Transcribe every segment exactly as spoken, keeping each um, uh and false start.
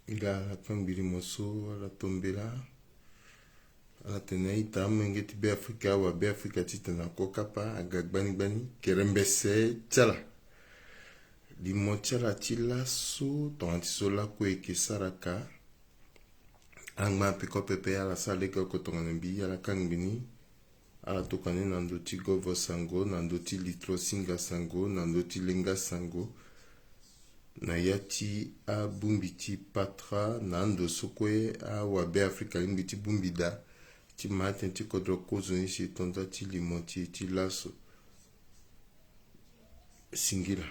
Nga ala kangbi limo so, ala tombela. Ala tene a-ita amolenge ti Beafrika, awabeafrika titene akokapa, aga gbani gbani, kerembese ti ala. Limo ti ala ti laso, tongana ti so lakue e ke sara ka. Angba pekopepe, ala sara lege oko tongana mbi, ala kangbi ni. Ala tokua ni na ndö ti govo sango, na ndö ti litro singa sango, na ndö ti lenga sango, na ya ti abongbi ti patara, na ando so kue awabeafrika alingbi ti bongbi daa, ti ma atënë ti kodro kozoni si e to nda ti limo ti e ti laso. Singila.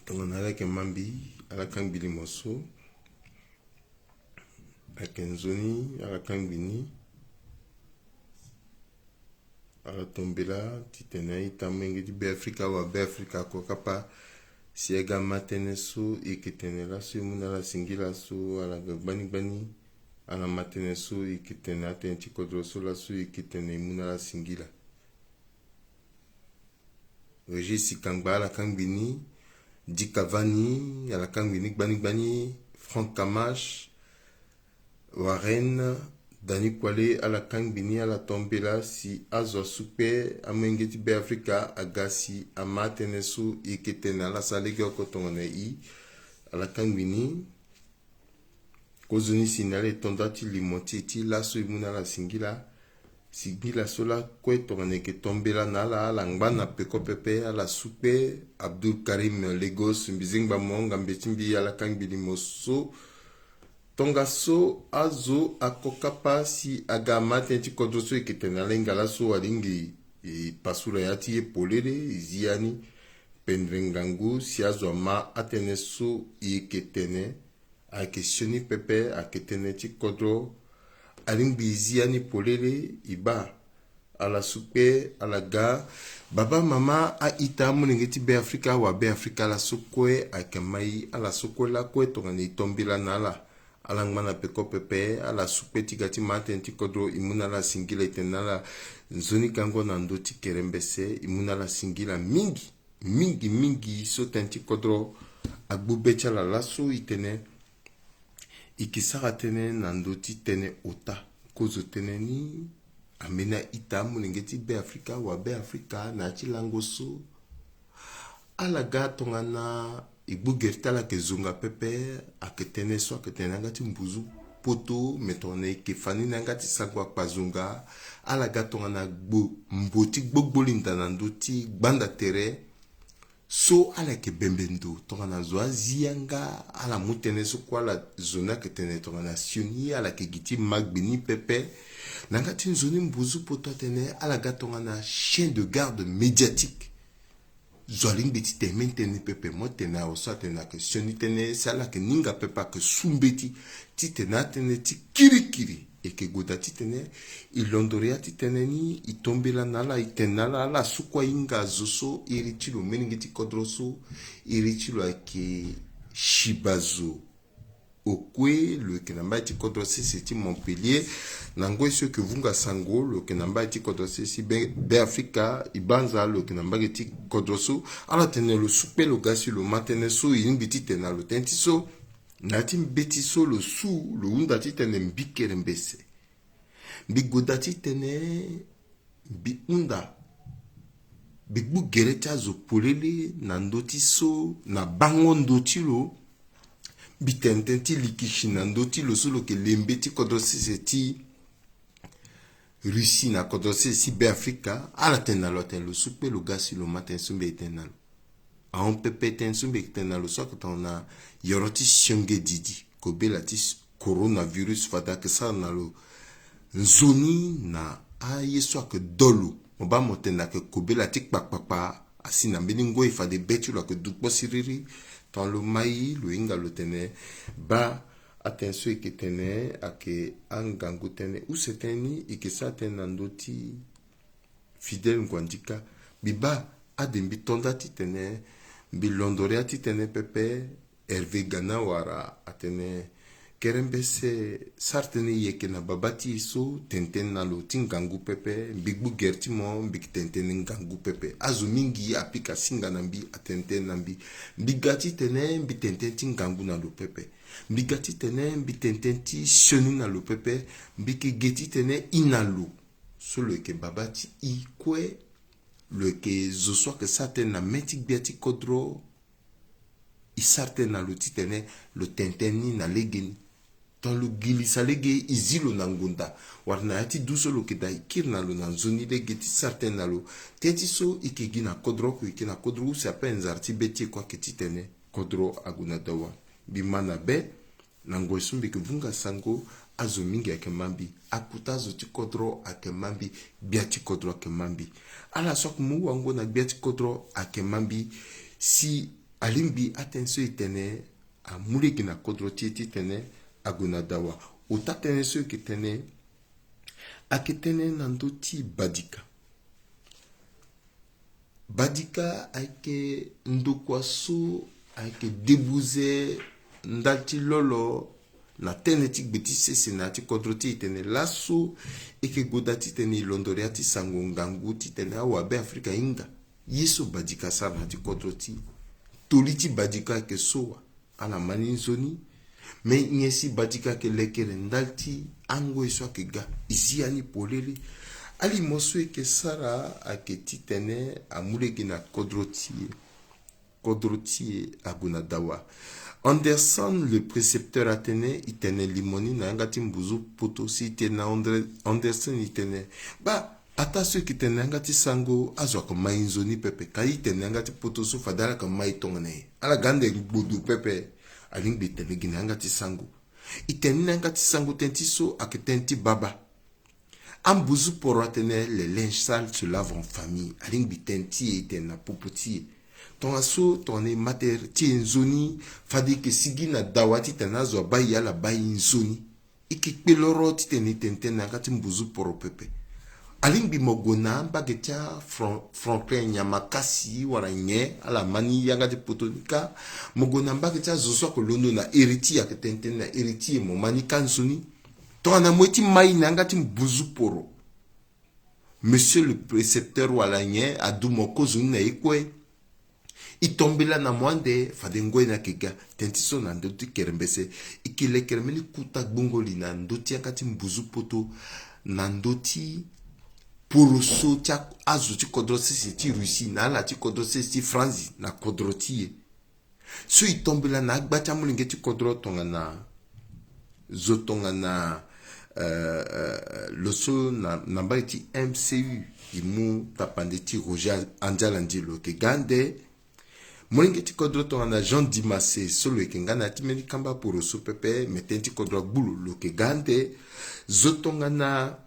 Tongana ala yeke ma mbi, ala kangbi limo so. Ayeke nzoni, ala kangbi ni. Ala tombela titene a-ita amolenge ti Beafrika, awabeafrika akokapa, si aga ma tënë so e yeke tene laso e mu na ala singila so, ala ga gbani gbani. Ala ma tënë so e yeke tene, atënë ti kodro so laso e yeke tene, e mu na ala singila. Régis Kangba, ala kangbi ni. Di Cavani, ala kangbi ni gbani gbani. Franck Camacho, Warren, Dani Kuale, ala kangbi ni, ala tombela si azo asukpe amolenge ti Beafrika aga si ama atënë so e yeke tene, ala sara lege oko tongana e. Ala kangbi ni. Kozoni si na ala e to nda ti limo ti e ti laso e mu na ala singila. Singila so lakue tongana e yeke tombela na ala, ala ngba na pekopepe, ala sukpe. Abdul Karim Lagos, mbi zengba mo, ngambe ti mbi, ala kangbi limo so. Tongaso azo akokapa si aga ma atënë ti kodro so e yeke tene, ala hinga laso alingbi e pasula ya ti e polele, e zi ya ni. Pendre ngangu si azo ama atënë so e yeke tene. Ayeke sioni pepe, ayeke tënë ti kodro. Alingbi e zi ya ni polele, e baa. Ala sukpe, ala ga. Baba, mama, a-ita amolenge ti Beafrika, awabeafrika, ala so kue ayeke mai, ala so kue lakue tongana e tombela na ala. Ala ngba na pekopepe, ala sukpe ti ga ti ma atënë ti kodro, e mu na ala singila, e tene na ala nzoni gango na ndö ti kerembese, e mu na ala singila mingi. Mingi mingi so tënë ti kodro agbu be ti ala laso, e tene e ke sara tënë na ndö ti tënë ota. Kozo tënë ni ambeni a-ita amolenge ti Beafrika, awabeafrika, na ya ti lango so. Ala ga tongana e gbu gere ti ala ayeke zonga pepe, ayeke tënë so ayeke tene na yanga ti mbuzu poto, me tongana e yeke fa ni na yanga ti sango akpazonga, ala ga tongana gbo, mbo ti gbogbo linda na ndö ti gbanda tere. So ala yeke bembe ndo, tongana zo azi yanga, ala mu tënë so kue ala zo ni ayeke tene tongana sioni, ala yeke gi ti magbe ni pepe. Na yanga ti nzoni mbuzu poto atene, ala ga tongana chien de garde médiatique. Zo alingbi ti tene mbeni tënë ni pepe. Mo tene awe so atene ayeke sioni tënë, si ala yeke ninga pepe ayeke su mbeti titene atënë ti kirikiri e yeke gue daa titene e londo ya ti tënë ni, e tombela na ala, e tene na ala, ala so kue ahinga zo so iri ti lo, molenge ti kodro so iri ti lo ayeke Shibazo Okue, lo yeke na mbai ti kodro sese ti Montpellier. Na ngoi so e yeke vunga sango, lo yeke na mbai ti kodro sese ti Be, Beafrika, e banza lo yeke na mbage ti kodro so. Ala tene lo su kpe, lo ga si lo ma tënë so e lingbi ti tene na lo. Tënë ti so, na ya ti mbeti so lo su, lo hunda titene mbi kerembese. Mbi goda titene mbi hunda, mbi gbu gere ti azo polele na ndö ti so, na bango ndö ti lo. Mbi tene tënë ti likisi na ndö ti lo so lo yeke lembe ti kodro sese ti Russie na kodro sese ti Beafrika. Ala tene na lo atene lo su kpe, lo ga si lo ma tënë so mbi yeke tene na lo. Ahon pepe, tënë so mbi yeke tene na lo so ayeke tongana yoro ti sionge didi, kobela ti s, coronavirus, fade ayeke sara na lo nzoni na aye so ayeke do lo. Mo baa mo tene ayeke kobela ti kpakpakpa, asi na mbeni ngoi fade be ti lo ayeke du kpo siriri. Tongana lo mai, lo hinga lo tene, baa atënë so e yeke tene ayeke angangu tënë. Use tënë ni e yeke sara tënë na ndö ti Fidèle Nguandika. Mbi baa ade mbi to nda titene mbi londo ria titene pepe. Hervé Gana wara atene Kerembese sara tënë e yeke na babâ ti e so tene tënë na lo ti ngangu pepe. Mbi gbu gere ti mo, mbi yeke tene tënë ngangu pepe. Azo mingi apika singa na mbi, atene tënë na mbi. Mbi ga titene mbi tene tënë ti ngangu na lo pepe. Mbi ga titene mbi tene tënë ti sioni na lo pepe. Mbi yeke ge titene e na lo so lo yeke babâ ti e kue, lo yeke zo so ayeke sara tënë na mê ti gbia ti kodro. E sara tënë na lo titene lo tene tënë ni na legeni. Tongana lo girisa lege, e zi lo na ngonda, wala na ya ti du so lo yeke daa, e kiri na lo na nzoni lege ti sara tënë na lo. Tënë ti so e yeke gi na kodro oko, e yeke na kodro use ape, nzara ti be ti e kue ayeke titene kodro ague na dawa. Mbi ma na be, na ngoi so mbi yeke vunga sango, azo mingi ayeke ma mbi. Akota zo ti kodro ayeke ma mbi, gbia ti kodro ayeke ma mbi. Ala so ayeke mu wango na gbia ti kodro ayeke ma mbi. Si alingbi atënë so e tene amu lege na kodro ti e titene ague na dawa. Ota tënë so e yeke tene, ayeke tënë na ndö ti badika. Badika ayeke ndokua so ayeke debuze ndali ti lolo na tënë ti gbe ti sese na ya ti kodro ti e. Tene laso e yeke gue daa titene e londo ya ti sango ngangu titene awabe afrika ahinga ye so badika asara na ya ti kodro ti e. Toli ti badika ayeke so wa? Ala ma ni nzoni. Me nyen si badika ayeke lekere ndali ti angoi so ayeke ga? E zi ya ni polele. Alimo so e yeke sara ayeke titene amu lege na kodro ti e. Kodro ti e ague na dawa. Anderson le précepteur atene, e tene limo ni na yanga ti mbuzu poto. Si e tene na Andre-, Anderson, e tene, baa, ataa so e yeke tene na yanga ti sango, azo ayeke ma e nzoni pepe. Ka e tene na yanga ti poto so, fade ala yeke ma e tongana nyen? Ala ga ande gbodo pepe. Alingbi e tene gi na yanga ti sango. E tene ni na yanga ti sango, tënë ti so ayeke tënë ti baba. Ambuzu poro atene, le linge sale se lave en famille. Alingbi tënë ti e, e tene na popo ti e. Tongaso tongana e ma tere ti e nzoni, fade e yeke sigi na dawa titene azo abaa e, ala baa e nzoni. E yeke kpe loro titene e tene tënë na yanga ti mbuzu poro pepe. Alingbi mo gue na mbage ti afran-, Franklin Nyamakasi wala nyen, ala ma ni yanga ti poto ni kâ. Mo gue na mbage ti azo so ayeke londo na ere ti e, ayeke tene tënë na ere ti e, mo ma ni kâ nzoni. Tongana mo ye ti ma e na yanga ti mbuzu poro, monsieur le précepteur wala nyen, adu mo kozoni na ye kue. E tombela na mo ande, fade ngoi ni ayeke ga. Tënë ti so na ndö ti kerembese. E yeke lekere mbeni kuta gbongoli na ndö ti yanga ti mbuzu poto, na ndö ti poroso ti a-, azo ti kodro sese ti Russie na ala ti kodro sese ti France na kodro ti e. So e tombela na agba ti amolenge ti kodro tongana, zo tongana, euh, euh, lo so na, na mbage ti M C U, e mu tapande ti Roger Andialandi, lo yeke ga ande. Molenge ti kodro tongana Jean Dimase so lo yeke nga na ya ti mbeni kamba poroso pepe, me tënë ti kodro agbu lo, lo yeke ga ande. Zo tongana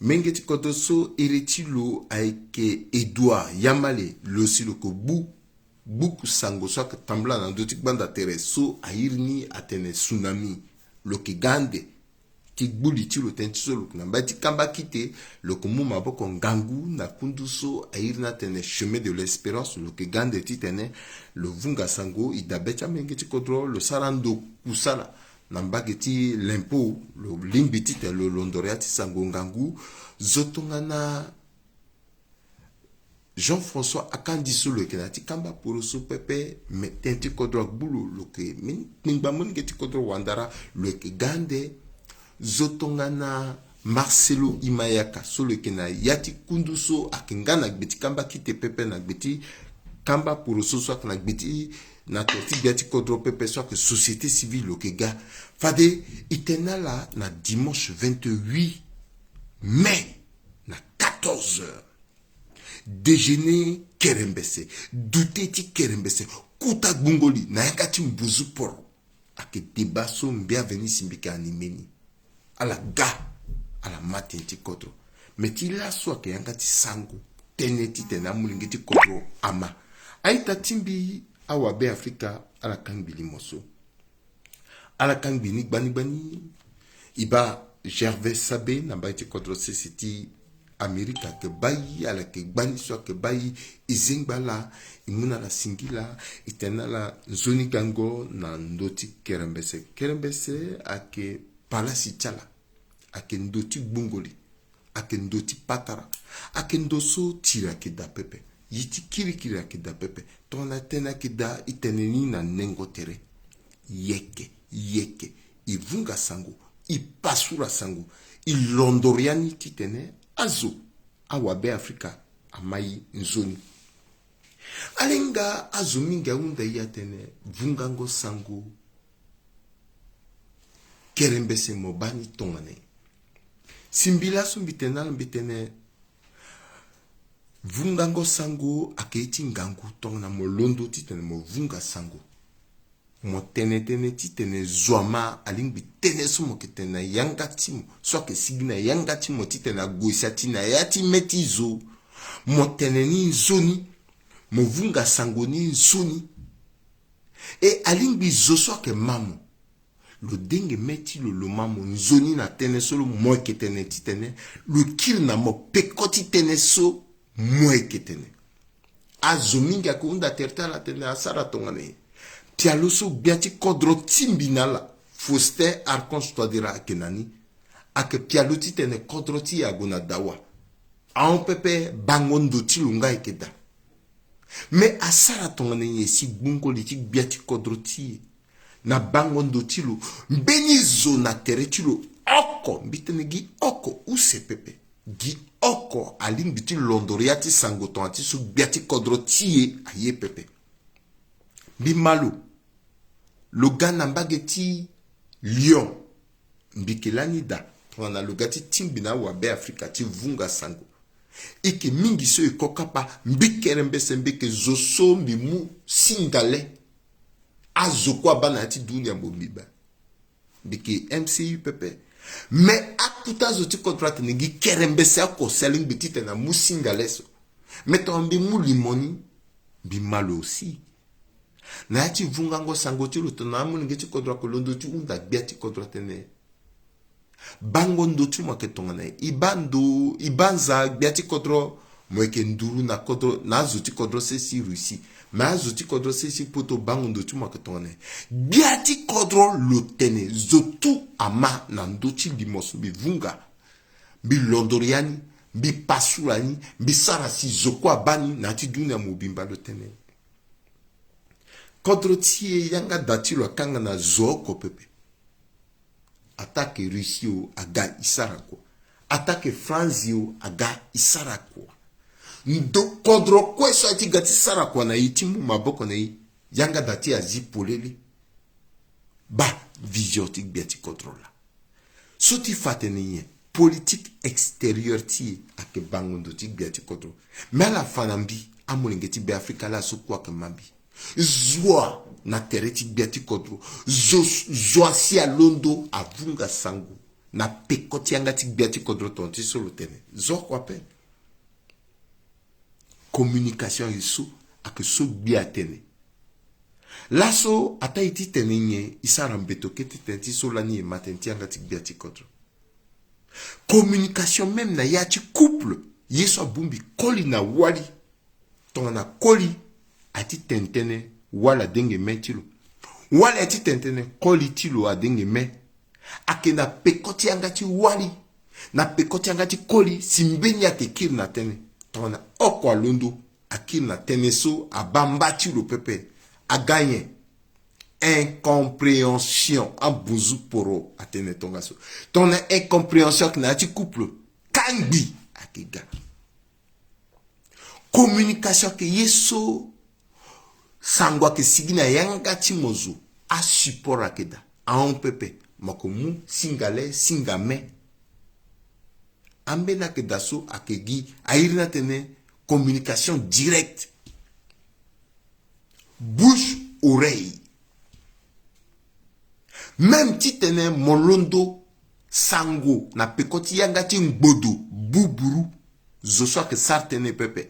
Menge ti kodro so ere ti lo ayeke Edouard Yamale, lo si lo yeke gbu, gbu sango so ayeke tambula na ndö ti gbanda tere so airi ni atene tsunami. Lo yeke ga ande ti gbu li ti lo, tënë ti so lo yeke na mbage ti kamba kite, lo yeke mu maboko ngangu na kundu so airi ni atene Chemin de l'Espérance. Lo yeke ga ande titene lo vunga sango. E dabe ti amenge ti kodro, lo sara ndo kusala na mbage ti l'impôt, lo lingbi titene lo londoro ya ti sango ngangu. Zo tongana Jean-François Akandi so lo yeke na ya ti kamba poroso pepe, me tënë ti kodro agbu lo, lo yeke mini kpengba molenge ti kodro wandara, lo yeke ga ande. Zo tongana Marcelo Imayaka so lo yeke na ya ti kundu so ayeke nga na gbe ti kamba kite pepe, na gbe ti kamba poroso so ayeke na gbe ti na tere ti gbia ti kodro pepe so ayeke société civile, lo yeke ga. Fade e tene na ala na dimanche vingt-huit mai na quatorze heures. Déjeuner kerembese, dute ti kerembese, kuta gbungo li na yanga ti mbuzu poro. Ayeke deba so mbi aveni si mbi yeke animé ni. Ala ga, ala ma tënë ti kodro. Me ti laso ayeke yanga ti sango tënë titene amolenge ti kodro ama. A-ita ti mbi, awabe Afrika, ala kangbi limo so. Ala kangbi ni gbani gbani. E baa Gervais Sabe na mbage ti kodro sese ti Amerika ayeke baa e, ala yeke gbani so ayeke baa e, e zengba ala, e mu na ala singila, e tene na ala nzoni gango na ndö ti kerembese. Kerembese ayeke palasi ti ala, ayeke ndö ti gbongoli, ayeke ndö ti patara, ayeke ndö so tiri ayeke daa pepe, ye ti kirikiri ayeke daa pepe. Tongana tënë ayeke daa, e tene ni na nengo tere. Yeke, yeke, e vunga sango, e pasura sango, e londoro ya ni titene azo awabe Afrika ama e nzoni. Alenga azo mingi ahunda e atene vungango sango kerembese mo baa ni tongana nyen? Si mbi laso mbi tene na ala, mbi tene vungango sango ayeke ye ti ngangu tongana mo londo titene mo vunga sango. Mo tene tënë titene zo ama alingbi tënë so mo yeke tene na yanga ti mo, so ayeke sigi na yanga ti mo titene ague si ati na ya ti me ti zo. Mo tene ni nzoni, mo vunga sango ni nzoni. E alingbi zo so ayeke ma mo, lo denge me ti lo, lo ma mo nzoni na tënë so lo mo yeke tene titene lo kiri na mo peko ti tënë so mo yeke tene. Azo mingi ayeke hunda tere ti ala atene asara tongana nyen? Pialo so gbia ti kodro ti mbi na ala, Faustin Archange Touadéra ayeke na ni, ayeke pialo titene kodro ti e ague na dawa. Ahon pepe, bango ndo ti lo nga ayeke daa. Me asara tongana nyen si gbungo li ti gbia ti kodro ti e na bango ndo ti lo? Mbeni zo na tere ti lo oko, mbi tene gi oko use pepe, gi oko alingbi ti londoro ya ti sango tongana ti so gbia ti kodro ti e aye pepe. Mbi ma lo, lo ga na mbage ti Lyon. Mbi yeke lani daa tongana lo ga ti tingbi na awabe Afrika ti vunga sango. E yeke mingi so e ko kapa, mbi kerembese mbi yeke zo so mbi mu singale. Azo kue abaa na ya ti dunia mobimba. Mbi yeke M C U pepe. Me akuta azo ti kodro atene gi kerembese oko si alingbi titene amu singale so. Me tongana mbi mu limo ni, mbi ma lo aussi. Na ya ti vungango sango ti lo, tongana amolenge ti kodro ayeke londo ti hunda gbia ti kodro atene bango ndo ti mo ayeke tongana nyen? E baa ndo, e baa nza gbia ti kodro, mo yeke nduru na kodro, na azo ti kodro sese ti Russie. Me azo ti kodro sese ti poto, bango ndo ti mo ayeke tongana nyen? Gbia ti kodro lo tene zo tu ama na ndö ti limo so mbi vunga. Mbi londoro ya ni, mbi pasula ni, mbi sara si zo kue abaa ni na ya ti dunia mobimba lo tene. Kodro ti e yanga da ti lo akanga na zo oko pepe. Attaque Russie o aga e sara kua. Attaque France o aga e sara kua. Ndo kodro kue so aye ti ga ti sara kua na e ti mu maboko na e, yanga da ti e azi polele. Baa vision ti gbia ti kodro laa. So ti fa atene nyen? Politique extérieure ti e ayeke bango ndo ti gbia ti kodro. Me ala fa na mbi, amolenge ti Beafrika laa so kue ayeke ma mbi. Zo wa na tere ti gbia ti kodro. Zo, zo wa si alondo avunga sango na peko ti yanga ti gbia ti kodro tongana ti so lo tene. Zo oko ape. Communication aye so ayeke so gbi atene. Laso ataa e ti tene nyen, e sara mbeto kete tënë ti so lani e ma tënë ti yanga ti gbia ti kodro. Communication même na ya ti couple, ye so abongbi koli na wali. Tongana koli aye ti tene tënë, wali adenge me ti lo. Wali aye ti tene tënë, koli ti lo adenge me. Ayeke na peko ti yanga ti wali, na peko ti yanga ti koli, si mbeni ayeke kiri na tënë. Tongana oko alondo akiri na tënë so, abaa mba ti lo pepe. Aga nyen? Incompréhension. Ambunzu poro atene tongaso. Tongana incompréhension ayeke na ya ti couple, kangbi ayeke ga. Communication ayeke ye so sango ayeke sigi na yanga ti mo zo. Asupport ayeke daa. Ahon pepe, mo yeke mu singale, singa me. Ambeni ayeke daa so ayeke gi a iri ni atene communication directe. Bouche, oreille. Même titene mo londo sango na peko ti yanga ti ngbodo, buburu, zo so ayeke sara tënë pepe.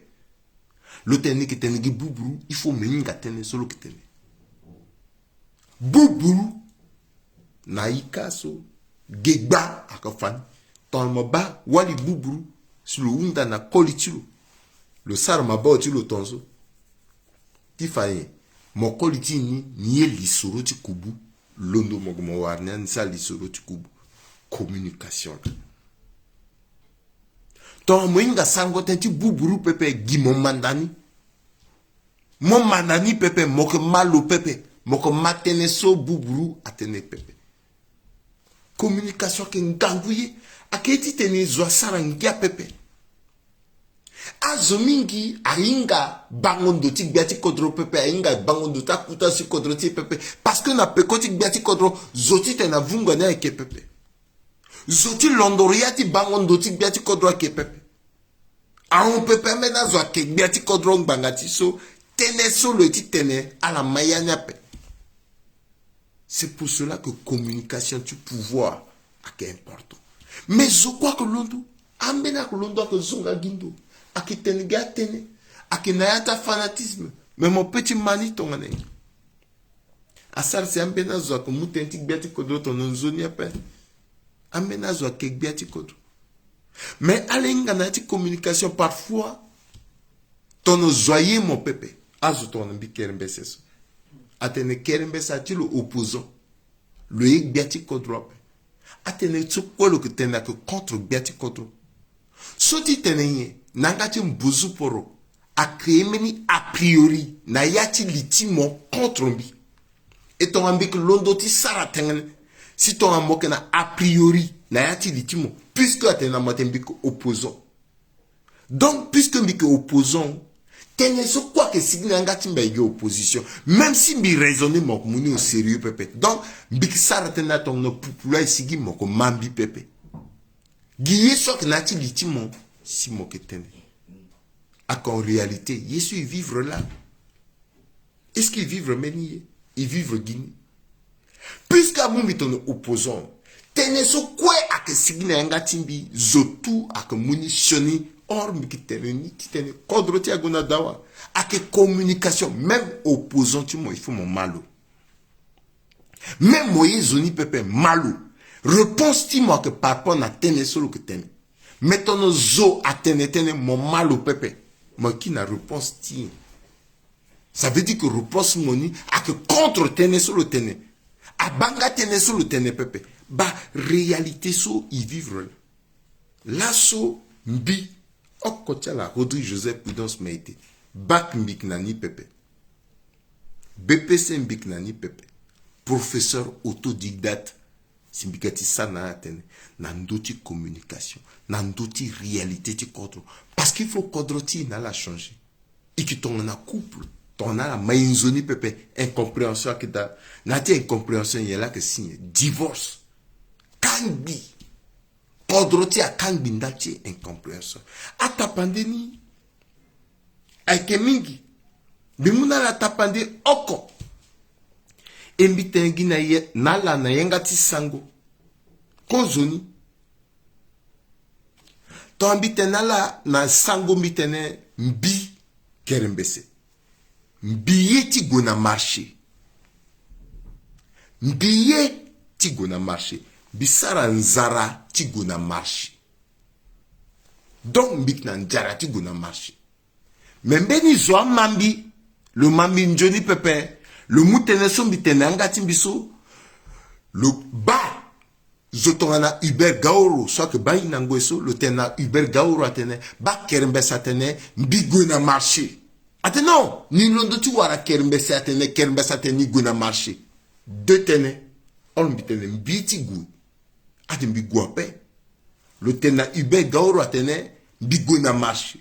Lo tene ni yeke tene gi buburu, il faut mo hinga tënë so lo yeke tene. Buburu, na ika so, ge gba ayeke fa ni. Tongana mo baa wali buburu, Si lo hunda na koli ti lo, lo sara maboko ti lo tongaso. Ti fa nyen? Mo koli ti ni, ni ye lisoro ti kubu. Londo mo, mo wara ni ande sara lisoro ti kubu. Communication. Tongana mo hinga sarango tënë ti buburu pepe, gi mo manda ni. Mo manda ni pepe, mo yeke ma lo pepe, mo yeke ma tënë so buburu atene pepe. Communication ayeke ngangu ye. Ayeke ye titene zo asara ngia pepe. Azo mingi ahinga bango ndo ti gbia ti kodro pepe, ahinga bango ndo ti akuta si kodro ti e pepe. Parce que na peko ti gbia ti kodro, zo titene avunga ni ayeke pepe. Zo ti londoro ya ti bango ndo ti gbia ti kodro ayeke pepe. Ahon pepe, ambeni azo ayeke gbia ti kodro ngbanga ti so, tënë so lo ye ti tene ala ma ya ni ape. C'est pour cela que communication ti pouvoir ayeke important. Mais zo kue ayeke londo, ambeni ayeke londo, ayeke zonga gi ndo, ayeke tene gi atënë, ayeke na ya ti afanatisme. Mais mo pe ti ma ni tongana nyen? Asara si ambeni azo ayeke mu tënë ti gbia ti kodro tongana nzoni ape. Ambeni azo ayeke gbia ti kodro. Mais ala hinga na ya ti communication parfois. Tongana zo aye mo pepe, azo tongana mbi kerembese so, atene kerembese ati lo opposant. Lo ye gbia ti kodro ape. Atene so kue lo yeke tene ayeke contre gbia ti kodro. So ti tene nyen? Na yanga ti mbuzu poro, a créer mbeni a priori na ya ti li ti mo contre mbi. E tongana mbi yeke londo ti sara tënë, si tongana mo yeke na a priori na ya ti li ti mo, puisque atene na mo atene mbi yeke opposant. Donc puisque mbi yeke opposant, tënë so kue ayeke sigi na yanga ti mbi ayeke opposition. Même si mbi raisonner, mo yeke mu ni au sérieux pepe. Donc mbi yeke sara tënë na tongana pupulu aye sigi, mo yeke ma mbi pepe. Gi ye so ayeke na ya ti li ti mo, si mo yeke tene. Ayeke en réalité ye so e vivre laa. Est-ce que e vivre mbeni ye? E vivre gi ni. Puisque amu mbi tongana opposant, tënë so kue ayeke sigi na yanga ti mbi, zo tout ayeke mu ni sioni. Or mbi yeke tene ni titene kodro ti e ague na dawa. Ayeke communication. Même opposant ti mo, il faut mo ma lo. Même mo ye zo ni pepe, ma lo. Réponse ti mo ayeke par rapport na tënë so lo yeke tene. Mais tongana zo atene tënë, mo ma lo pepe, mo yeke na réponse ti nyen? Ça veut dire que réponse mo ni ayeke contre tënë so lo tene. Abaa nga tënë so lo tene pepe. Baa réalité so e vivre laa. Laso mbi, oko ti ala Rodrigue Joseph Prudence Maïté, bac mbi yeke na ni pepe. B P C mbi yeke na ni pepe. Professeur autodidacte. Si mbi ga ti sara na ala tënë na ndö ti communication, na ndö ti réalité ti kodro. Parce qu'il faut kodro ti e na ala changer. E yeke tongana couple, tongana ala ma e nzoni pepe, incompréhension ayeke daa. Na ya ti incompréhension nyen laa ayeke signe? Divorce. Kangbi. Kodro ti e akangbi ndali ti incompréhension. Atapande ni ayeke mingi. Mbi mu na ala tapande oko. E mbi tene gi na ye, na ala na yanga ti sango. Kozoni. Tongana mbi tene na ala na sango, mbi tene mbi kerembese. Mbi ye ti gue na marché. Mbi ye ti gue na marché. Mbi sara nzara ti gue na marché. Donc mbi yeke na nzara ti gue na marché. Me mbeni zo ama mbi, lo ma mbi nzoni pepe, lo mu tënë so mbi tene na yanga ti mbi so, lo baa zo tongana Hubert Gaoro so ayeke baa hinango e so, lo tene na Hubert Gaoro atene, baa kerembese atene mbi gue na marché. Atene non, ni londo ti wara kerembese atene, kerembese atene ni gue na marché. Deux tënë. Or mbi tene mbi ti gue. Ate mbi gue ape. Lo tene na Hubert Gaoro atene mbi gue na marché.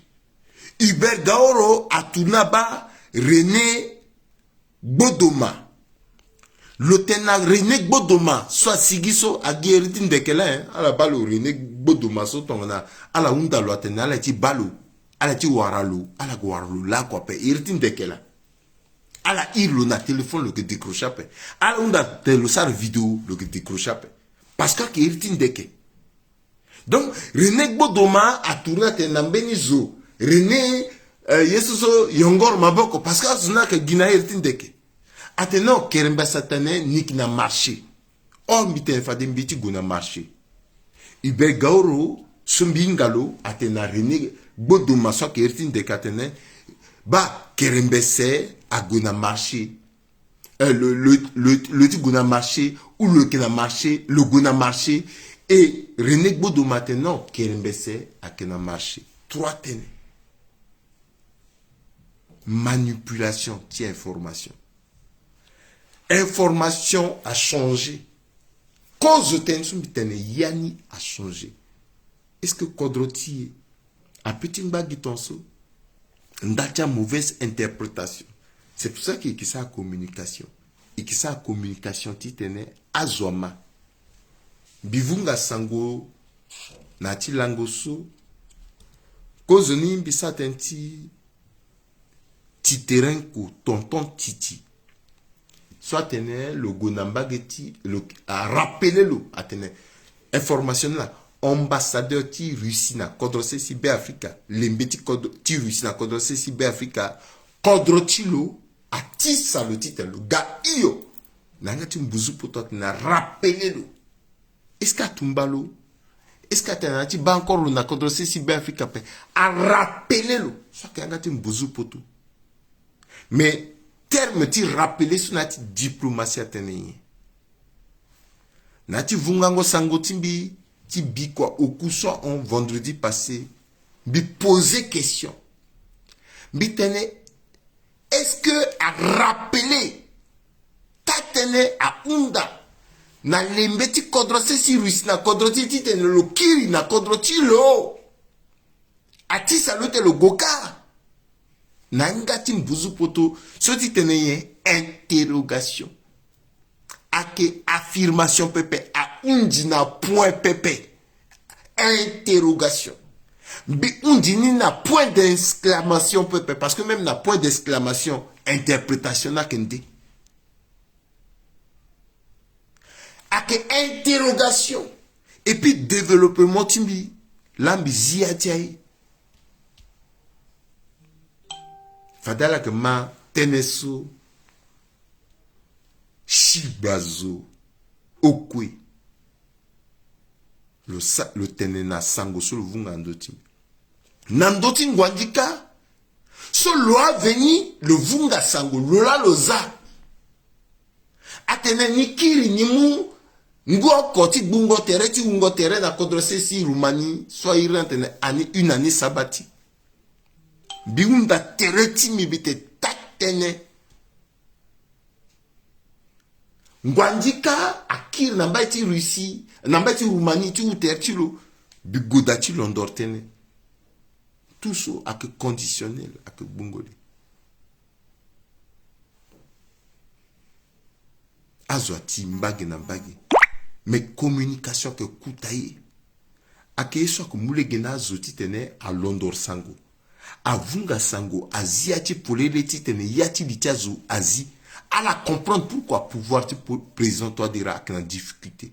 Hubert Gaoro atourne abaa René Gbodoma. Lo tene na René Gbodoma so asigi so, agi iri ti ndeke laa, hein. Ala baa lo René Gbodoma so tongana ala hunda lo atene ala ti baa lo, ala ti wara lo, ala gue wara lo laoko ape, iri ti ndeke laa. Ala iri lo na téléphone, lo yeke décrocher ape. Ala hunda tene lo sara vidéo, lo yeke décrocher ape. Parce que ayeke iri ti ndeke. Donc René Gbodoma atourne atene na mbeni zo, René, euh, ye so so yongoro maboko, parce que azo ni ayeke gi na iri ti ndeke. Atene non, kerembese atene ni yeke na marché. Or mbi tene fade mbi ti gue na marché. Hubert Gaoro So mbi hinga lo atene na René Gbodoma so ayeke iri ti ndeke atene, baa kerembese ague na marché. Eh, lo, lo, lo, lo ti gue na marché, ou lo yeke na marché, lo gue na marché. E René Gbodoma atene non, kerembese ayeke na marché. Trois tënë. Manipulation ti information. Information achangé. Kozo tënë so mbi tene ya ni achangé. Est-ce que kodro ti e ape ti ngba gi tongaso? Nda ti amauvaise interprétation. C'est pour ça que e yeke sara communication. E yeke sara communication titene azo ama. Mbi vunga sango na ya ti lango so. Kozoni mbi sara tënë ti Titerenko, tonton Titi. So atene lo gue na mbage ti lo, arapele lo atene information ni na ambassadeur ti Russie na kodro sese ti Beafrika, lembe ti kodro ti Russie na kodro sese ti Beafrika, kodro ti lo atisa lo titene lo ga hio. Na yanga ti mbuzu poto atene arapele lo. Est-ce que atumba lo? Est-ce que atene na ya ti baa encore lo na kodro sese ti Beafrika ape? Arapele lo. So ayeke yanga ti mbuzu poto. Mais terme ti rappeler so na ya ti diplomatie atene nyen? Na ya ti vungango sango ti mbi ti bikua oku so ahon vendredi passé, mbi poser question. Mbi tene, est-ce que arappeler taa tënë ahunda na lembe ti kodro sese ti Russie na kodro ti e titene lo kiri na kodro ti lo? Atisa lo titene lo gue kâ? Na yanga ti mbuzu poto so titene nyen? Interrogation. Ayeke affirmation pepe, ahundi na point pepe. Interrogation. Mbi hundi ni na point d'exclamation pepe, parce que même na point d'exclamation, interprétation ni ayeke nde. Ayeke interrogation. Et puis développement ti mbi, laa mbi zi ya ti aye. Fade ala yeke ma tënë so, si gba zo, okue. Lo sa, lo tene na sango so lo vunga na ndö ti mbi. Na ndö ti ngwandi kâ, so lo aveni lo vunga sango, lo laa lo za. Atene ni kiri ni mu ngu oko ti gbungo tere ti wungo tere na kodro sese ti Roumanie, so airi ni atene ani une année sabbatique. Mbi hunda tere ti mbi, mbi tene taa tënë. Ngwandi kâ akiri na mbai ti Russie, na mbai ti Roumanie, ti wu tere ti lo, mbi goda ti londor tënë. Tout so ayeke conditionnel, ayeke gbungo le. Azo ati mbage na mbage. Mais communication ayeke kuta ye. Ayeke ye so ayeke mu lege na azo titene alondor sango, avunga sango, azi ya ti polele titene ya ti li ti azo azi. Ala comprendre pourquoi pouvoir ti po-, président Touadéra ayeke na difficulté.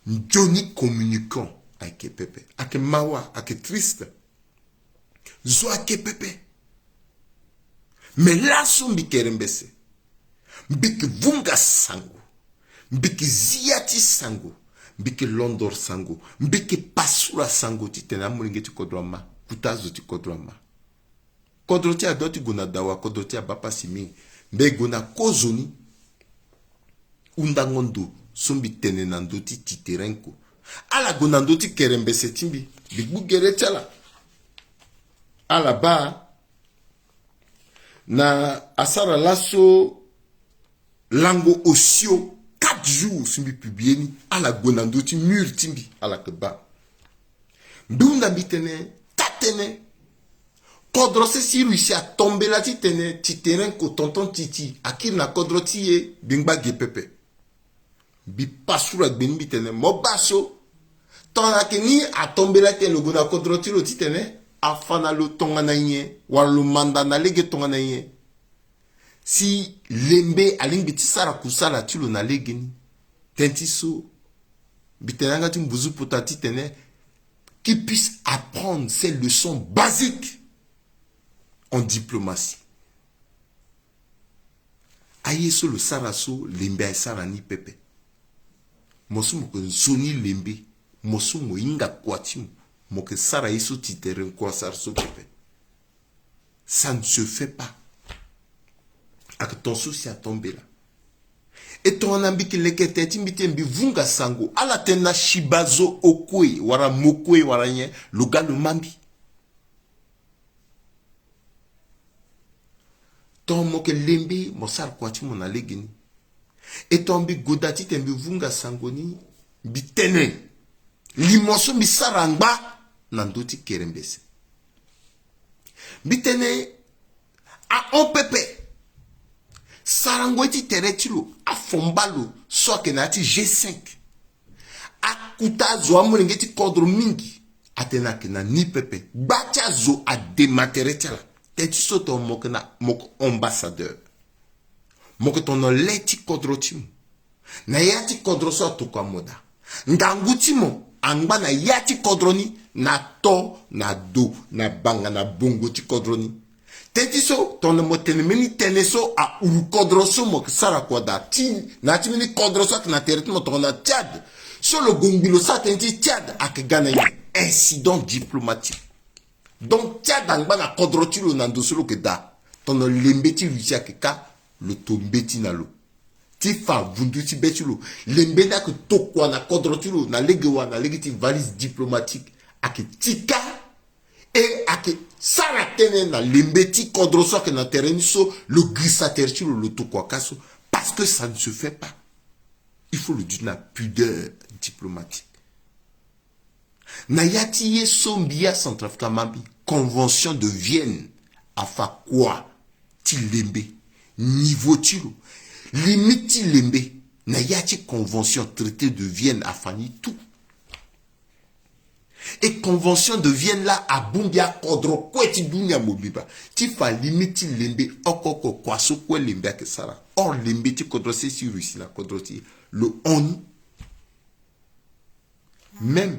Nzoni communicant ayeke pepe, ayeke mawa, ayeke triste. Zo ayeke pepe. Me laso mbi kere mbese, mbi yeke vunga sango, mbi yeke zi ya ti sango, mbi yeke londor sango, mbi yeke pasura sango titene amolenge ti kodro ama, kuta azo ti kodro ama. Kodro ti e adua ti gue na dawa, kodro ti e abaa pasi mingi. Mbi gue na kozoni. Hundango ndo so mbi tene na ndö ti Titerenko. Ala gue na ndö ti kere mbese ti mbi, mbi gbu gere ti ala. Ala baa na asara laso lango osio quatre jours si mbi publie ni, ala gue na ndö ti mur ti mbi, ala yeke baa. Mbi hunda mbi tene, taa tënë. Kodro sese ti Russie atombela titene Titerenko, tonton Titi, akiri na kodro ti e, mbi ngba ge pepe. Mbi pasura gbe ni mbi tene mo baa so. Tongana yeke ni atombela titene lo gue na kodro ti lo titene afa na lo tongana nyen, wala lo manda na lege tongana nyen? Si lembe alingbi ti sara kusala ti lo na legeni. Tënë ti so mbi tene yanga ti mbuzu pota titene qu'il puisse apprendre ces leçons basiques en diplomatie. Aye so lo sara so, lembe asara ni pepe. Mo so mo yeke nzoni lembe, mo so mo hinga kua ti mo, Mo yeke sara ye so ti tere ngu asara so pepe. Ça ne se fait pas. Ayeke ton so si ato mbela. E tongana mbi yeke leke tene ti mbi tene mbi vunga sango ala tene na siba zo okue wala mokue wala nyen, lo ga lo ma mbi. Tongana mo yeke lembe mo sara kua ti mo na legeni. E tongana mbi goda titene mbi vunga sango ni, mbi tene limo so mbi sara angba na ndö ti kerembese. Mbi tene ahon pepe. Sarango ye ti tere ti lo, afomba lo so ayeke na ya ti G cinq. Akuta azo amolenge ti kodro mingi. Atene ayeke na ni pepe. Gba ti azo adema tere ti ala. Teti so tongana mo yeke na mo yeke ambassadeur. Mo yeke tono le ti kodro ti mo. Na ya ti kodro so atokua mo daa. Ngangu ti mo angba na ya ti kodro ni, na to, na do, na banga, na bongo ti kodro ni. Teti so tongana mo tene mbeni tënë so ahuru kodro so mo yeke sara kua daa ti na ya ti mbeni kodro so ayeke na tere ti mo tongana Tchad. So lo gue ngbi lo sara tënë ti Tchad ayeke ga na nyen? Incident diplomatique. Donc Tchad angba na kodro ti lo na ndo so lo yeke daa. Tongana lembe ti Russie ayeke kâ, lo to mbeti na lo ti fa vundu ti be ti lo. Lembe ni ayeke tokua na kodro ti lo na lege wa na lege ti valise diplomatique. Ayeke ti kâ. E ayeke sara tënë na lembe ti kodro so ayeke na tere ni so lo girisa tere ti lo, lo tokua kâ so. Parce que ça ne se fait pas. Il faut lo duti na pudeur diplomatique. Na ya ti ye so mbi ya Centrafrique ama mbi, Convention de Vienne afa kua ti lembe, niveau ti lo, limite ti lembe. Na ya ti Convention, Traité de Vienne afa ni tout. E Convention de Vienne laa abongbi akodro kue ti dunia mobimba ti fa limite ti lembe oko oko. Kua so kue lembe ayeke sara. Or lembe ti kodro sese ti Russie na kodro ti e lo hon ni. Même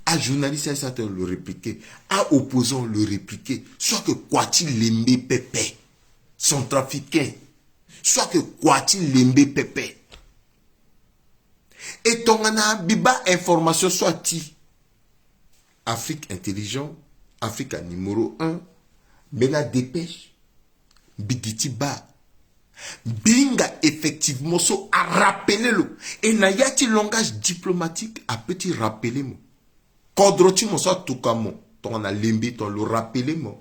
ajournaliste aye so atene lo répliquer, aopposant lo répliquer. So ayeke kua ti lembe pepe. Centrafricain. So ayeke kua ti lembe pepe. E tongana mbi baa information so ati Afrique Intelligent, Africa numéro un, mbeni adépêche, mbi gi ti baa. Mbi hinga effectivement so arapele lo. E na ya ti langage diplomatique ape ti rapele mo. Kodro ti mo so atuka mo tongana lembe tongana lo rapele mo.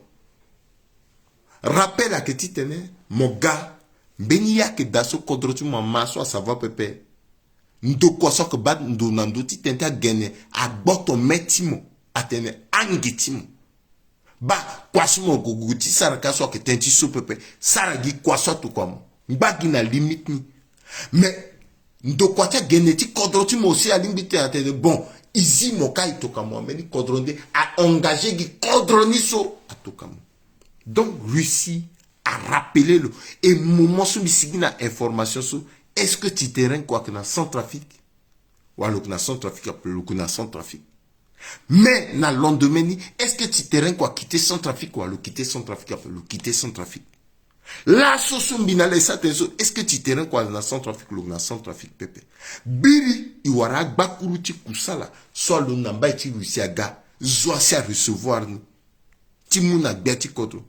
Rappel ayeke titene mo ga mbeni ye ayeke daa so kodro ti mo ama so asava pepe. Ndokua so ayeke baa ndo na ndö ti tene ti agene agboto me ti mo, atene ange ti mo. Baa kua so mo gogo ti sara ka so ayeke tene ti so pepe. Sara gi kua so atokua mo. Ngba gi na limite ni. Mais ndokua ti agene ti kodro ti mo aussi alingbi tene atene bon, e zi mo ka e tokua mo, ambeni kodro nde a engage gi kodro ni so atokua mo. Donc Russie arapele lo. E moment so mbi sigi na information so, est-ce que ti terrain kua ayeke na Centrafrique? Wala lo yeke na Centrafrique ape? Lo yeke na Centrafrique. Mais na lendemain ni, est-ce que ti terrain kua akite Centrafrique? Wala lo kite Centrafrique ape? Lo kite Centrafrique. Laso so mbi na ala e sara tene so, est-ce que ti terrain kua na Centrafrique? Lo yeke na Centrafrique pepe. Biri e wara agbakuru ti kusala so alondo na mbai ti Russie aga, zo asi arecevoir ni ti mu na gbia ti kodro.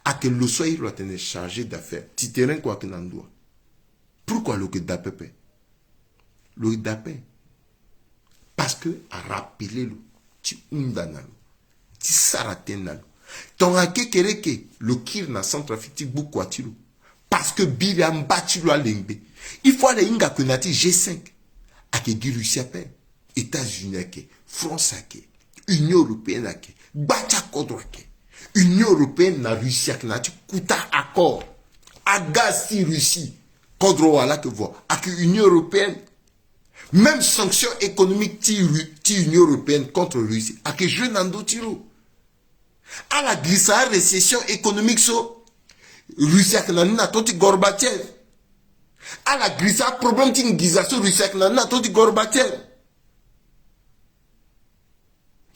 Ayeke lo so aye lo atene chargé d'affaires. Ti terrain kua ayeke na ndo wa? Pourquoi lo yeke daa pepe? Lo yeke daa pepe parce que arapele lo ti hunda na lo, ti sara tënë na lo. Tongana kekereke lo kiri na Centrafrique ti gbu kua ti lo. Parce que biri amba ti lo alengbe. Il faut ala hinga que na ya ti G cinq ayeke gi Russie ape. États-Unis ayeke, France ayeke, Union européenne ayeke, gba ti akodro ayeke. Union européenne na Russie ayeke na ya ti kuta accord. Agaz ti Russie, kodro wala ayeke vo ayeke Union européenne. Même sanction économique ti, Ru- ti Union européenne contre Russie ayeke joué na ndö ti lo. Ala girisa arécession économique so Russie ayeke na ni na temps ti Gorbatchev. Ala girisa aproblème ti nginza so Russie ayeke na ni na temps ti Gorbatchev.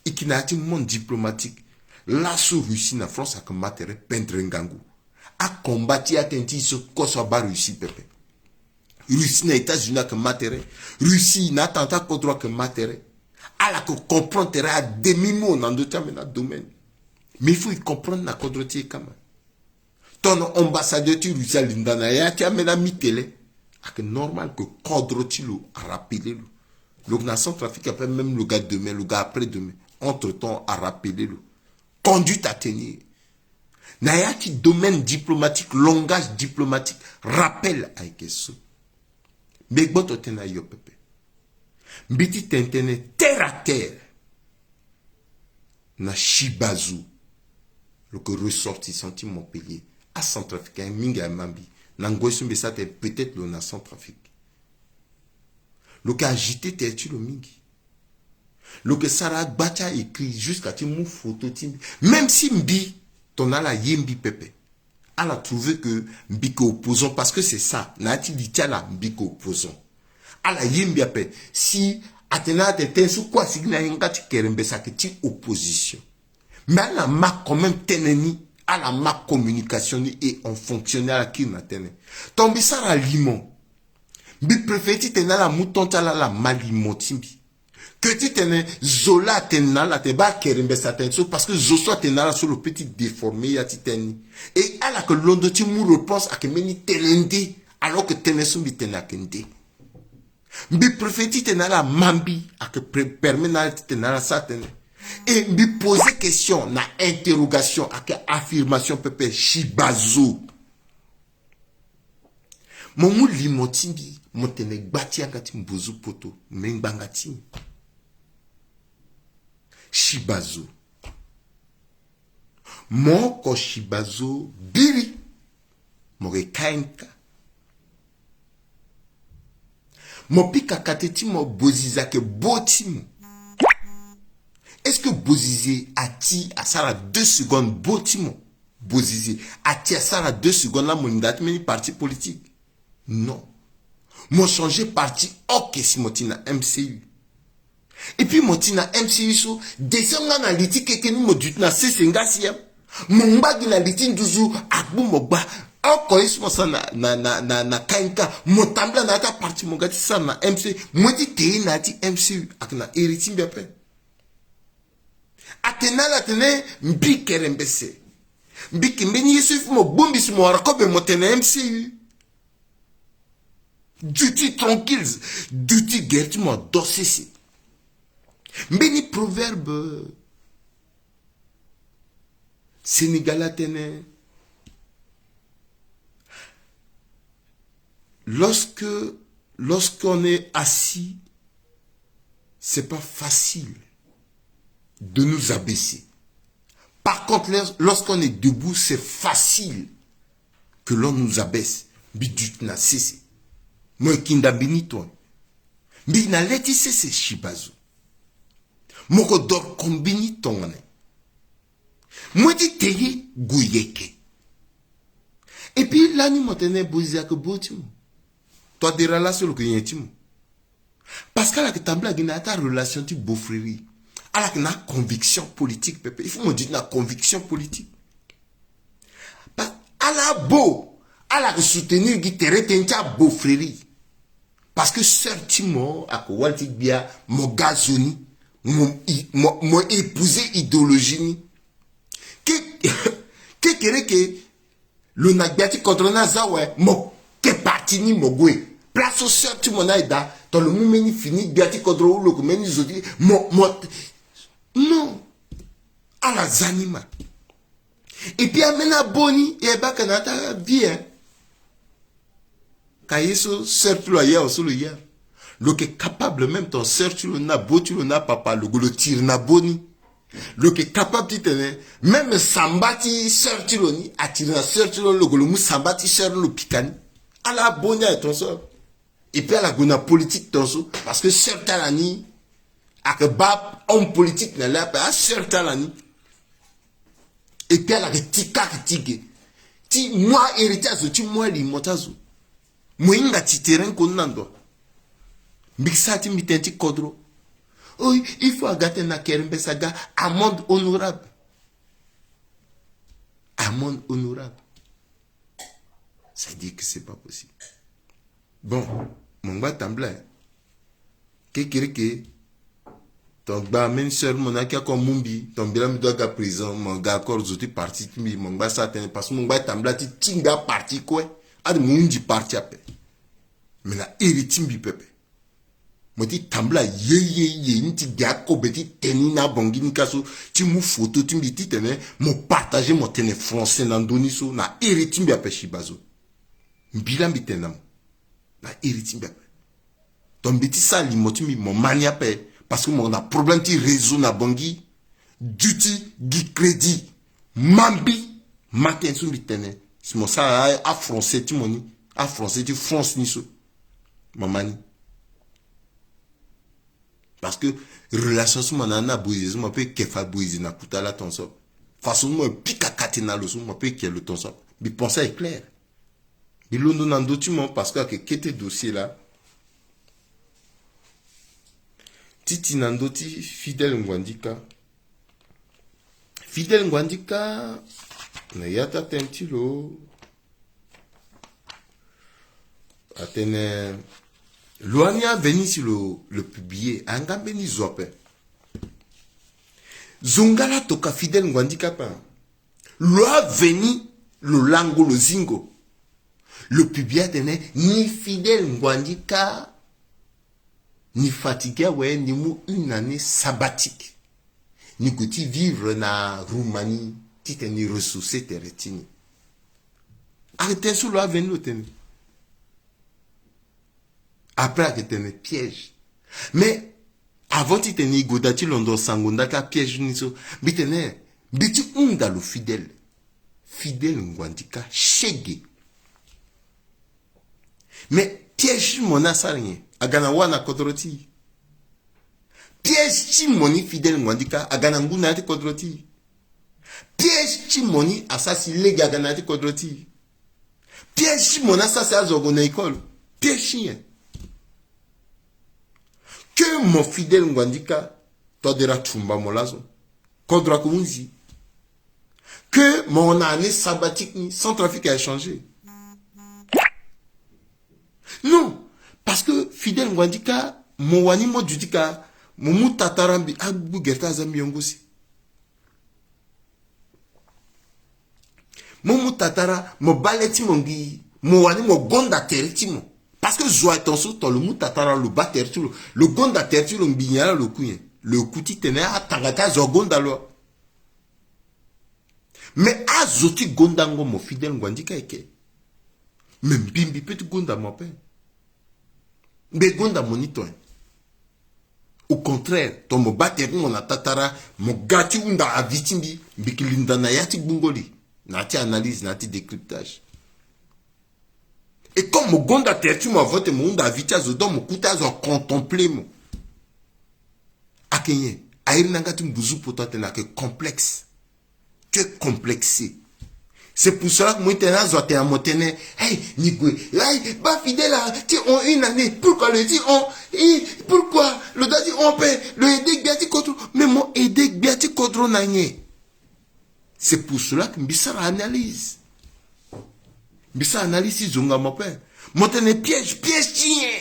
E yeke na ya ti monde diplomatique. Laso Russie na France ayeke ma tere pendere ngangu. Akomba ti atënë ti e so kue so abaa Russie pepe. Russie na États-Unis ayeke ma tere. Russie na atanga ti akodro ayeke ma tere. Ala yeke comprendre tere a demi mot na ndö ti ambeni adomaine. Mais il faut e comprendre na kodro ti e kama. Ton na ambassadeur ti Russie alinda na ya ti ambeni amitele. Ayeke normal ke kodro ti lo arappele lo. Lo yeke na Centrafrique ape, même lo ga demain, lo ga après demain. Entre temps arappele lo. Conduite à tenir. Na ya ti domaine diplomatique, langage diplomatique, rappel ayeke so. Mbi gboto tënë na yo pepe. Mbi ti tene tënë terre à terre na Shibazo. Lo yeke ressortissant ti Montpellier. Acentrafricain mingi aye ma mbi. Na ngoi so mbi sara tene peut-être lo na Centrafrique. Lo yeke agité tere ti lo mingi. Lo yeke sara agba ti a-écrit jusqu'à ti mu photo ti mbi. Même si mbi tongana ala ye mbi pepe, ala trouver que mbi yeke opposant, parce que c'est ça, na ya ti li ti ala mbi yeke opposant. Ala ye mbi ape. Si atene ala tene tënë so kue asigi na yanga ti kerembese ayeke ti opposition. Mais ala ma quand même tënë ni, ala ma communication ni, et en fonction ni ala kiri na tënë. Donc mbi sara limo. Mbi préféré ti tene ala mu temps ti ala, ala ma limo ti mbi, que ti tene zo laa atene na ala tene baa kerembese atene so, parce que zo so atene na ala so lo peut ti déformer ya ti tënë ni. Et ala yeke londo ti mu réponse ayeke mbeni tënë nde, alors que tënë so mbi tene ayeke nde. Mbi préféré ti tene ala ma mbi, ayeke pre- permet na ala ti tene ala sara tënë. Et mbi poser question na interrogation ayeke affirmation pepe. Shibazo. Mo mu limo ti mbi, mo tene gba ti yanga ti mbuzu poto, me ngbanga ti mbi. Shibazo. Mo oko Shibazo biri. Mo yeke K M K. Mo pika kate ti mo, bozize ayeke bo ti mo. Est-ce que bozize ati asara deux secondes bo ti mo? Bozize ati asara deux secondes la mo linda ti mbeni parti politique? Non. Mo changer parti oko si mo ti na M C U. Et puis mo ti na M C U so, descend nga na li ti keke ni, mo duti na sese nga si ya. Mo ngba gi na li ti nduzu, agbu mo gba. Oko ye so mo sara na, na, na, na, na K M K, mo tambula na ya ti aparti mo ga ti sara na M C U. Mo ye ti te ye na ya ti M C U, ayeke na iri ti mbi ape. Atene na ala atene mbi kerembese. Mbi yeke mbeni ye so il faut mo bongbi si mo wara kobe mo tene M C U. Duti tranquille, duti gere ti mo ado sese. Mbeni proverbe sénégalais atene, lorsque, lorsqu'on est assis, c'est pas facile de nous abaisser. Par contre, lors- lorsqu'on est debout, c'est facile que l'on nous abaisse. Mbi duti na sese. Mo yeke nda mbeni tongana mbi na le ti sese, Shibazo. Mo yeke doro ko mbeni tongana. Mo ye ti te ye gue yeke. Et puis lani mo tene bozize ayeke bo ti mo. Toi dera laso lo yeke nyen ti mo? Parce que ala yeke tambula gi na ya ti arelation ti beau-frère. Ala yeke na aconviction politique pepe. Il faut mo duti na conviction politique. Pa- ala bo, ala yeke soutenir gi tere tënë ti abeau-frère. Parce que sœur ti mo ayeke wali ti gbia, mo ga zo ni, mo, i- mo, mo épouser idéologie ni. Ke- kekereke lo na gbia ti kodro ni aza awe, mo ke parti ni mo gue. Place so sœur ti mo ni aye daa, tongana lo mu mbeni fini gbia ti kodro ou lo yeke mbeni zo ti mo, mo. Non. Ala za ni ma. Et puis ambeni abo ni e baa ayeke na ya ti avie, hein. Ka ye so sœur ti lo aye awe so lo ye awe. Lo yeke capable même ton sœur ti lo ni na bo ti lo ni apapa lo gue lo tiri na bo ni. Lo yeke capable ti tene même samba ti sœur ti lo ni atiri na sœur ti lo ni, lo gue lo mu samba ti sœur ni lo pika ni. Ala abo ni aye ton so. Et puis ala gue na politique ton so parce que sœur ti ala ni ayeke baa homme politique na le ape, asœur ti ala ni. Et puis ala yeke ti kake ti ge ti mu ahéritier azo ti mu alimo ti azo. Mo hinga ti terrain koni na ndo. Mbi sara ti mbi tënë ti kodro. Oh, il faut aga tënë na kerembese aga amende honorable. Amende honorable. Ça dit que c'est pas possible. Bon, mo ngba tambula. Kekereke Ton gba meni seul mo na ki ako mumbi ton mbila mi do aga prison mo ga encore zo ti parti ti mbi mo ngba sa tene parce que mo ngba tambula ti tingba parti kue. Ade mo undi parti ape. Me na iri ti mbi pepe. Mo ti tambula ye ye ye ni ti gi akobe ti teni na bongi ni kaso ti mu photo ti mbi ti tene mo partager mo tene français na ndoni so na iri ti mbi ape siba zo. Mbila mbi tene na mo na iri ti mbi ape. Donc mbi ti sara limo ti mbi mo ma ni ape. Parce que mo na problème ti réseau na bongi. Duti gi crédit ma mbi ma tene so mbi tene si mo sara afrançais ti mo ni afrançais ti France ni so. Mo ma ni. Parce que relation so mo na na boize so mo pe ke fa boize na kuta la ton so. Façon mo pika kati na lo so mo pe ke lo ton so. Mbi pense est clair. Mbi londo na ndö ti mo parce que ayeke kete dossier la. Titi na ndö ti Fidèle Nguandika. Fidèle Nguandika na ya ti atene ti lo atene lo ani aveni si lo lo publier anga mbeni zo ape. Zo nga la toka Fidèle Nguandika ape. Lo aveni lo lango lo zingo. Lo publier atene ni Fidèle Nguandika ni fatigué awe ni mu une année sabbatique. Ni gue ti vivre na Roumanie titene ni ressourcer tere ti ni. Ayeke tene so lo aveni lo tene. Après ayeke tene piège. Mais avant titene i gue daa ti londo sango nda ti apiège ni so mbi tene mbi ti hunda lo Fidèle. Fidèle Nguandika shege. Mais piège ti mo ni asara nyen? Aga na wâ na kodro ti i. Piège ti mo ni Fidèle Nguandika aga na ngu na ya ti kodro ti i. Piège ti mo ni asara si lege aga na ya ti kodro ti i. Piège ti mo ni asara si azo ague na école. Piège ti nyen? Que mo Fidèle Nguandika todera tumba mo laso. Kodro ayeke hunzi. Que mo na année sabbatique ni Centrafrique a changé. Non. Parce que Fidèle Nguandika mo wani mo duti ka mo mu tatara mbi agbu gere ti aza mbi yongo si. Mo mu tatara mo baa le ti mo ngi mo wani mo gonda tere ti mo. Parce que zo aye ton so ton lo mu tatara lo baa tere ti lo lo gonda tere ti lo ngbi nyen ala lo ku nyen? Lo ku titene atanga ti azo agonda lo. Mais azo ti gondango mo Fidèle Nguandika eke. Mais mbi mbi pe ti gonda mo ape. Mbi gonda mo ni ton. Au contraire ton mo baa tere ti mo na tatara mo ga ti hunda avis ti mbi. Mbi yeke linda na ya ti gbungo li na ya ti analyse na ya ti décryptage. Et comme mo gonda tere ti mo avote mo hunda avis ti azo donc mo ku ti azo acontempler mo. Ayeke nyen? Airi na nga ti mbuzu poto atene ayeke complexe. Tu es complexé. C'est pour cela que mo ti tene azo atene na mo tene, hey, ni gue, hey, baa Fidèle ti hon une année, pourquoi lo ti hon? Pourquoi lo da ti hon ape? Lo aide gbia ti kodro. Mais mo aide gbia ti kodro na nyen? C'est pour cela que mbi sara analyse. Mbi sara analyse ti zonga mo ape. Mo tene piège, piège ti nyen?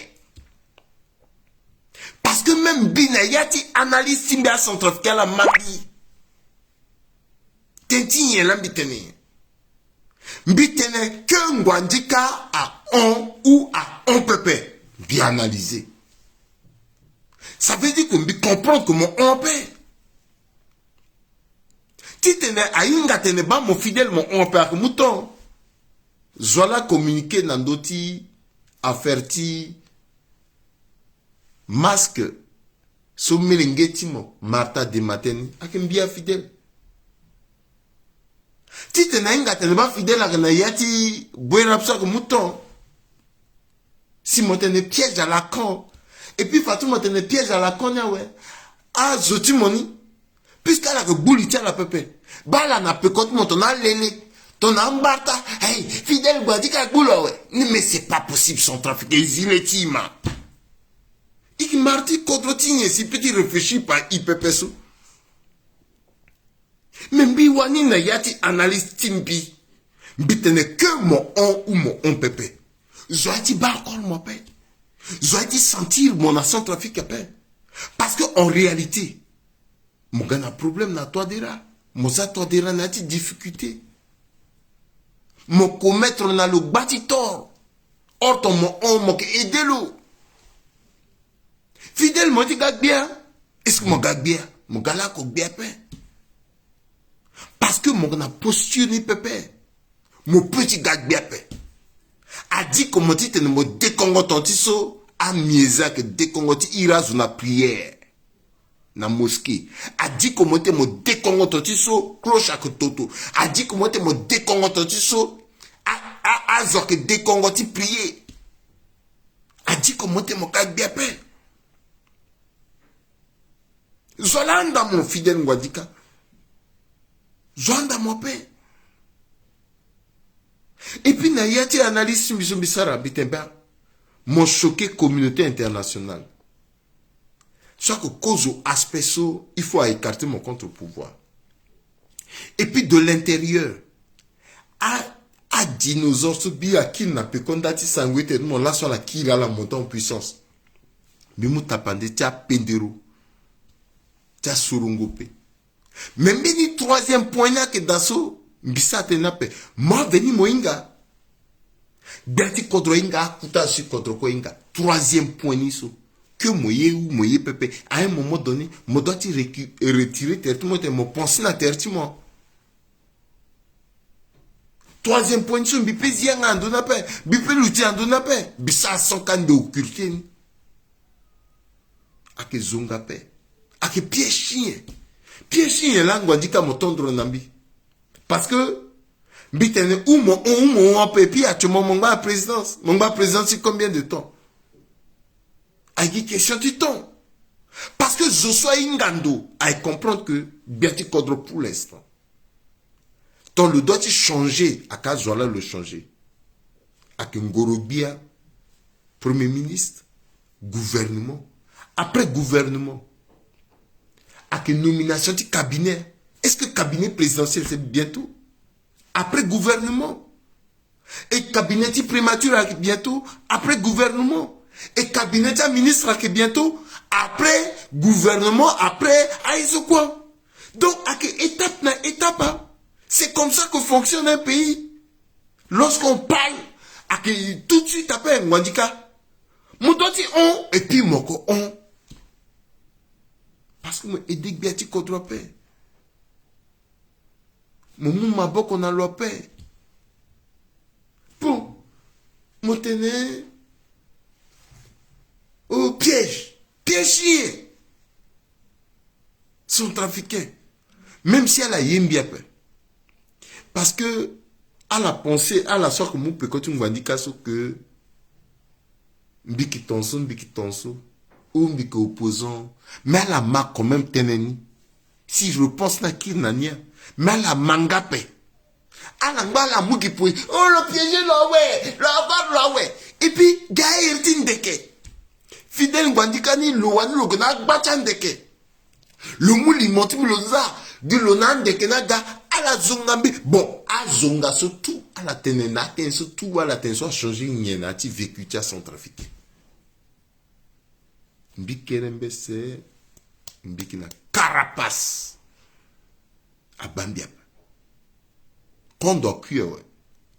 Parce que même mbi na ya ti analyse ti mbi acentrafricain ala ma mbi. Tene ti nyen laa mbi tene nyen? Mbi tene que Nguandika ahon ou ahon pepe. Mbi analyser. Ça veut dire que mbi comprendre que mo hon ape. Titene ahinga tene baa mo Fidèle mo hon ape ayeke mu ton. Zo ala communiquer na ndö ti affaire ti masque so melenge ti mo Martha Dematin ni ayeke mbi ya Fidèle. Titene ahinga tene baa Fidèle ayeke na ya ti bue rape so ayeke mu ton. Si mo tene piège à la con. Et puis fatou mo tene piège à la con ni awe. Azo ti mo ni. Puisque ala yeke gbu li ti ala pepe. Baa ala na peko ti mo tongana alele tongana ambarta. Hey, Fidèle Nguandika agbu lo awe. Ni mais c'est pas possible Centrafrique e zi le ti e ma. E yeke mara ti kodro ti nyen si e pe ti réfléchir par e pepe so? Mais mbi wani na ya ti analyse ti mbi. Mbi tene que mo hon ou mo hon pepe. Zo aye ti baa encore mo ape. Zo aye ti sentir mo na Centrafrique ape. Parce que en réalité, mo ga na problème na Touadéra. Mo za Touadéra na ya ti difficulté. Mo commettre na lo gba ti tort. Or ton mo hon, mo ke aidé lo. Fidèle, mo ti ga gbia. Est-ce que mo ga gbia? Mo ga lako gbia pe. Parce que mo na posture ni pepe. Mo peut ti ga gbia ape. Adiko mo titene mo dekongo ton ti so, amieza ayeke dekongo ti iri azo na prière na mosquée. Adiko mo titene mo dekongo ton ti so, cloche ayeke toto. Adiko mo titene mo dekongo ton ti so, a, a, azo ayeke dekongo ti prier. Adiko mo titene mo ga gbia ape. Zo ala handa mo, Fidèle Ngwadika. Zo ahanda mo ape. Et puis na ya ti analyse ti mbi so mbi sara, mbi tene ba, mo choquer communauté internationale. So ayeke kozo aspect so, il faut a écarter mo contre pouvoir. Et puis de l'intérieur, a, a dinosaure so bi akiri na peko nda ti sango ete mo laso ala kiri ala monter en puissance. Mbi mu tapande ti apendero, ti asorongo pe. Mais mbeni troisième point ni ayeke daa so mbi sara tënë ni ape. Mo aveni mo hinga. Gbia ti kodro ahinga, akuta azo ti kodro kue ahinga. Troisième point ni so, que mo ye ou mo ye pepe, à un moment donné mo doit ti recu-, retirer tere ti mo, tene mo pense na tere ti mo. Troisième point ni so mbi pe zi yanga na ndö ni ape, mbi pe luti na ndö ni ape. Mbi sara sans ka nde occulter ni. Ayeke zonga ape. Ayeke piège ti nyen? Piège ti nyen laa Ngwadika mo tondre na mbi? Parce que mbi tene ou mo hon, ou mo hon ape, et puis actuellement mo ngba na présidence. Mo ngba na présidence ti combien de temps? Ayeke question ti temps. Parce que zo so ahinga ndo aye comprendre que gbia ti kodro pour l'instant, tant lo doit ti changer, ayeke azo wa laa lo changer. Ayeke ngoro gbia, premier ministre, gouvernement. Après gouvernement, ayeke nomination ti cabinet. Est-ce que cabinet présidentiel c'est bientôt? Après gouvernement. Et cabinet ti primature ayeke bientôt, après gouvernement. Et cabinet ti aministre ayeke bientôt, après gouvernement, après aye so kue. Donc ayeke étape na étape, hein. C'est comme ça que fonctionne un pays. Lorsqu'on parle, ayeke tout de suite ape Ngwadika. Mo doit ti hon, et puis mo ko hon. Parce que mo aidé gbia ti kodro ape. Mo mu maboko na lo ape. Bon, mo tene, oh, piège, piège ti nyen? Centrafricain. Même si ala ye mbi ape. Parce que ala pensé, ala so ayeke mu peko ti Ngwadika so que mbi yeke ton so, mbi yeke ton so, ou mbi yeke opposant. Mais ala ma quand même tënë ni. Si je repense na kiri na ni ya, mais ala ma nga ape. Ala ngba ala mu gi pue, oh, lo piégé lo awe, lo avar lo awe. Et puis ga aye ti ndeke. Fidèle Ngwadika ni lo wani lo gue na agba ti andeke. Lo mu limo ti mbi lo za gi lo na andeke ni aga, ala zonga mbi. Bon, azonga so tout ala tene na atënë so tout, ala tene so achangé nyen na ya ti vécu ti acentrafricain? Mbi kere mbese, mbi yeke na carapace. Abaa mbi ape. Kondo akui awe.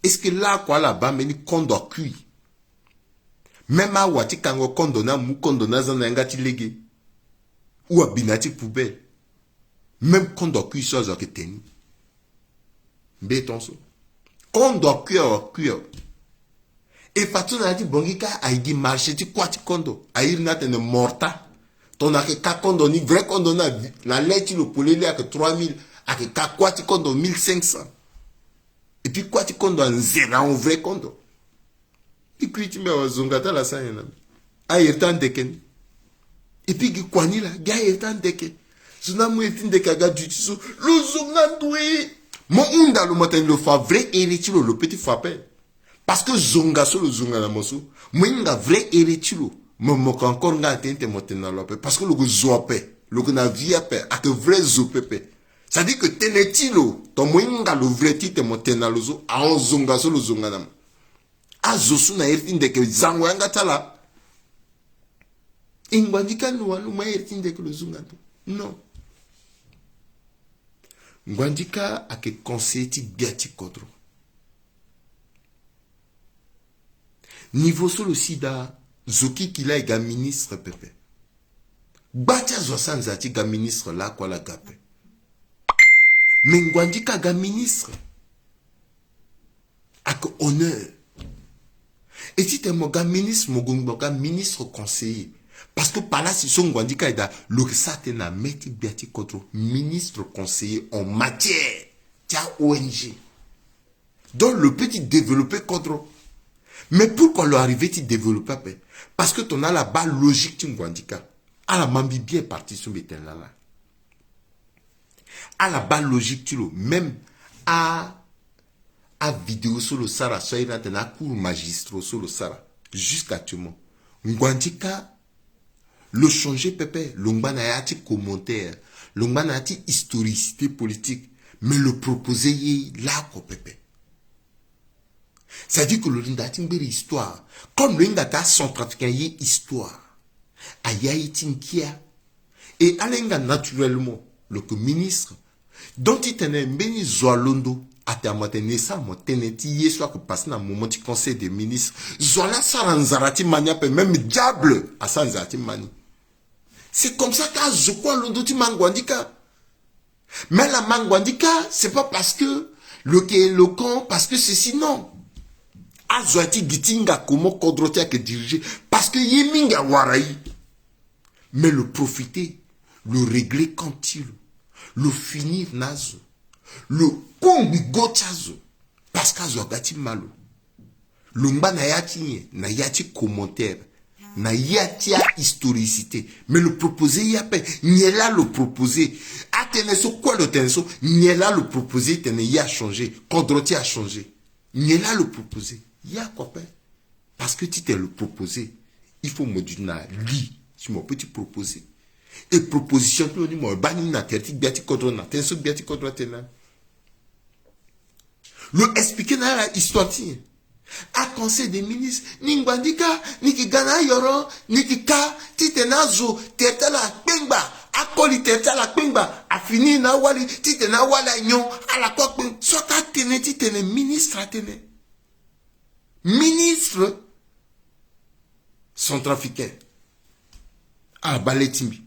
Est-ce que lakue ala baa mbeni kondo akui? Même awa ti kango kondo ni amu kondo ni aza na yanga ti lege. Ou abi na ya ti poubelle. Même kondo akui so azo ayeke teni. Mbi ton so. Kondo akui awe, akui awe. E fa so na ya ti Bangui kâ aye gi marché ti kuâ ti kondo. Airi ni atene morta. Tongana ayeke ka kondo ni, vrai kondo ni na, na le ti lo polele ayeke trois mille. Ayeke ka kuâ ti kondo mille cinq cents. Et puis kuâ ti kondo anze na ahon vrai kondo. Mbi kui ti mbi awe, zonga ti ala sara nyen na mbi? Aye ti andeke ni. Et puis gi kua ni laa, gi aye ti andeke. So na amu aye ti ndeke aga duti so, lo zonga ndoue. Mo hunda lo, mo tene lo fa vrai ere ti lo, lo peut ti fa ape. Parce que zonga so lo zonga na mo so, mo hinga vrai ere ti lo, mo, mo yeke encore nga na tënë ti tene mo tene na lo ape. Parce que lo yeke zo ape, lo yeke na vie ape, ayeke vrai zo pepe. C'est-à-dire que tënë ti lo, tongana mo hinga lo vrai ti tene mo tene na lo so, ahon zonga so lo zonga na mo. Azo so na iri ti ndeke zango yanga ti ala. E Ngwandika ni wani lo ma iri ti ndeke lo zunga ndo. Non. Ngwandika ayeke conseiller ti gbia ti kodro. Niveau so lo si daa, zo kiki laa e ga ministre pepe. Gba ti azo asara nzara ti ga ministre lakue ala ga ape. Me Ngwandika aga ministre. Ayeke honneur. E titene mo ga ministre, mo gue mo ga ministre conseiller. Parce que palasi so Ngwandika aye daa, lo yeke sara tënë na mê ti gbia ti kodro, ministre conseiller en matière ti a-O N G. Donc lo peut ti développer kodro. Mais pourquoi lo arriver ti développer ape? Parce que tongana ala baa logique ti Ngwandika, ala ma mbi bien parti so mbi tene laa laa. Ala baa logique ti lo, même a, a vidéo so lo sara so aye na tene a cours magistraux so lo sara. Jusqu'actuellement Ngwandika lo changer pepe, lo ngba na ya ti commentaire, lo ngba na ya ti historicité politique, mais lo proposer ye lakue pepe. C'est-à-dire que lo linda ti ngberi histoire. Comme lo hinga daa centrafricain ye histoire, aya ye ti ngia. Et ala hinga naturellement lo yeke ministre. Donc titene mbeni zo alondo atene mo, atene e sara mo tënë ti ye so ayeke passé na moment ti conseil des ministres. Zo laa asara nzara ti ma ni ape, même diable asara nzara ti ma ni. C'est comme ça que azo kue alondo ti ma Ngwandika. Mais ala ma Ngwandika, c'est pas parce que lo yeke éloquent, parce que ceci, non. Azo aye ti gi ti hinga comment kodro ti e ayeke diriger. Parce que ye mingi awara ye. Mais lo profiter, lo régler compte ti lo, lo finir na azo, lo kongbi go ti azo. Parce que azo aga ti ma lo. Lo ngba na ya ti nyen? Na ya ti commentaire, na ya ti ahistoricité. Mais lo proposer ye ape, nyen laa lo proposer? Atënë so kue lo tene so, nyen laa lo proposer titene ye achanger, kodro ti e achanger? Nyen laa lo proposer? Ye akue ape. Parce que titene lo proposer, il faut mo duti na li si mo peut ti proposer. Et proposition ti lo ni mo baa ni na tere ti gbia ti kodro, na tënë so gbia ti kodro atene. Lo expliquer na ala histoire ti nyen? A conseil des ministres, ni Ngwandika ni yeke ga na ayoro, ni yeke ka titene azo tere ti ala akpengba, akoli tere ti ala akpengba, afini na awali titene awali anyon, ala kue akpengba. So aka tënë titene ministre atene. Ministre centrafricain, ala baa le ti mbi.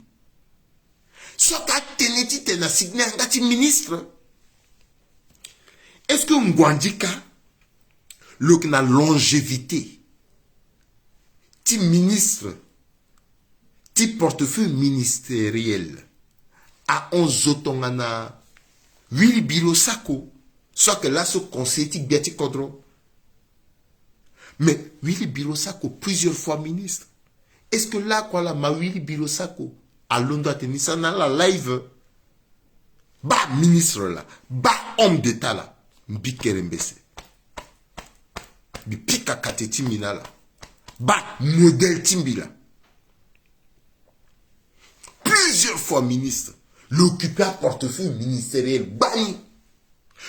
So aka tënë titene asigner yanga ti ministre. Est-ce que Ngwandika lo yeke na longévité ti ministre ti portefeuille ministériel ahon zo tongana Willy Birosako, so ayeke laso conseiller ti gbia ti kodro? Mais Willy Birosako plusieurs fois ministre. Est-ce que lakue ala ma Willy Birosako alondo atene ni sara na ala live? Baa ministre laa, baa homme d'état laa, mbi kere mbese. Mbi pika kate ti mbi na ala. Baa modèle ti mbi laa. Plusieurs fois ministre, lo occuper aportefeuille ministériel gbani.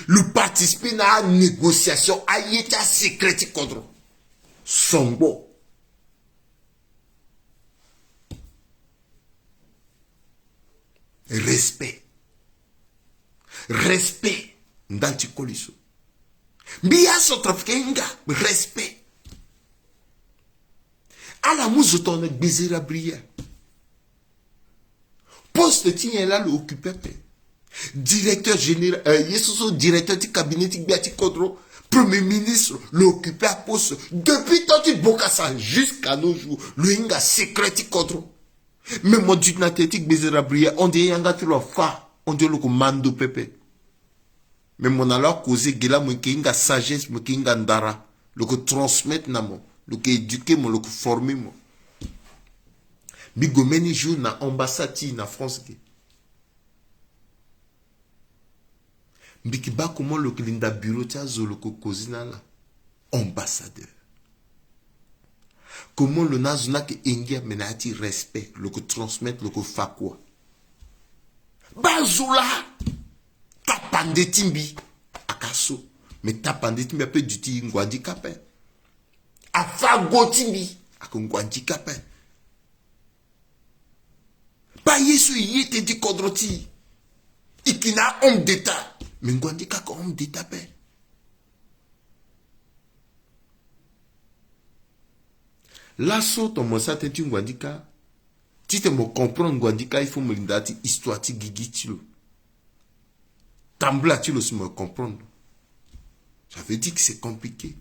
Lo participer na anégociation, aye ti asecret ti kodro. Songbo. Respect. Respect. Ndali ti koli so. Mbi ya centrafricain nga respect. Ala mu zo tongana Gbezera Bria. Poste ti nyen laa lo occuper ape? Directeur général, euh, ye so so directeur ti cabinet ti gbia ti kodro, premier ministre, lo occuper aposte. Depuis temps ti Bokassa jusqu'à nos jours, lo hinga secret ti kodro. Mais mo duti na tere ti Gbezera Bria, on dirait yanga ti lo afa, on dirait lo yeke ma ndo pepe. Mais mo na lo acauser ge laa, mo yeke hinga sagesse, mo yeke hinga ndara. Lo yeke transmettre na mo, lo yeke éduquer mo, lo yeke former mo. Mbi gue mbeni jour na ambassade ti e na France ge. Mbi yeke baa comment lo yeke linda bureau ti azo lo yeke causer na ala. Ambassadeur. Comment lo na azo ni ayeke engia, mais na ya ti respect, lo yeke transmettre, lo yeke fa kua. Baa zo laa. Tapande ti mbi ayeke aso. Mais tapande ti mbi ape duti Ngwandika ape. Afago ti mbi ayeke Ngwandika ape. Ye so e ye tënë ti kodro ti e. E yeke na homme d'état. Mais Ngouandika ake homme d'état ape. Laso tongana mo sara tënë ti Ngouandika, titene mo comprendre Ngouandika, il faut mo linda ti histoire ti gigi ti lo. Tambula ti lo si mo comprendre. Ça veut dire que c'est compliqué.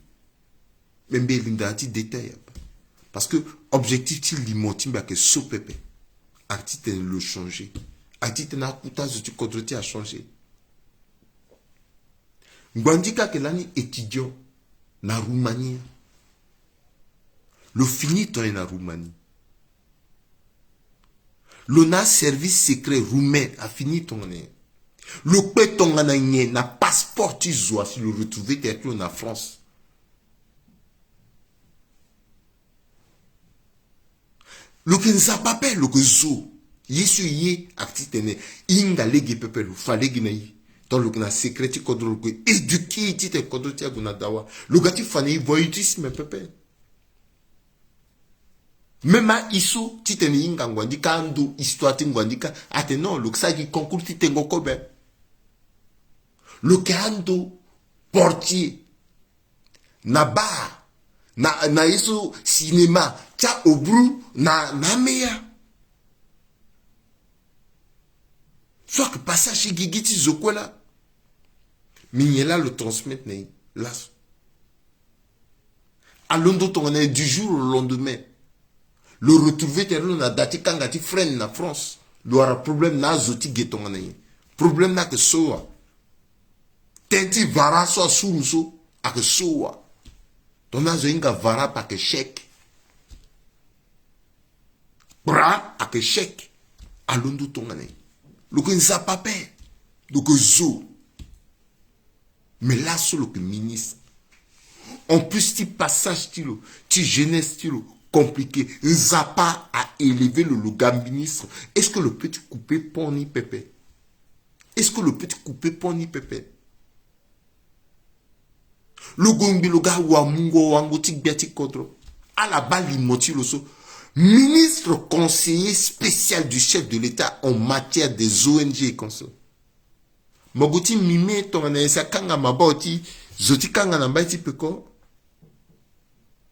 Mais mbi linda ti détail ape. Parce que objectif ti limo ti mbi ake so pepe. Ake titene lo changer. Ake titene akuta zo ti kodro ti e achanger. Ngouandika ake lani étudiant na Roumanie. Lo fini tongana nyen na Roumanie? Lo na aservice secret roumain afini tongana nyen? Lo kpe tongana nyen na passeport ti zo asi lo retrouver tere ti lo na France? Lo yeke Nzapa ape, lo yeke zo. Ye so e ye ake titene e hinga lege pepe, lo fa lege na e. Donc lo yeke na secret ti kodro, lo yeke éduquer e titene kodro ti e ague na dawa. Lo ga ti fa na e voyoutisme pepe. Même aye so titene e hinga Ngouandika, ando histoire ti Ngouandika, atene non, lo yeke sara gi concours ti tengo kobe. Lo yeke ando portier na bar, na, na ye so cinéma ti aobru na, na ameya. So ake passage ti gigi ti zo kue laa. Mais nyen laa lo transmettre na e laso? Alondo tongana nyen du jour au lendemain? Lo retrouver tere lo na da ti kanga ti freine na France. Lo wara problème na azo ti ge tongana nyen? Problème ni ake so wa? Tënë ti vara so asuru so ake so wa? Tongana azo hinga vara ape ake chèque. Kpra ake chèque. Alondo tongana nyen? Lo yeke Nzapa ape. Lo yeke zo. Mais laso lo yeke ministre. En plus ti passage ti lo, ti jeunesse ti lo compliqué. Nzapa a élever lo, lo ga ministre. Est-ce que lo peut ti couper pont ni pepe? Est-ce que lo peut ti couper pont ni pepe? Lo gongbi lo ga wamungo wango ti gbia ti kodro. Ala baa limo ti lo so, ministre conseiller spécial du chef de l'État en matière des O N G et consorts. Mo gue ti mimé tongana nyen si akanga maboko ti zo ti kanga na mbai ti peko?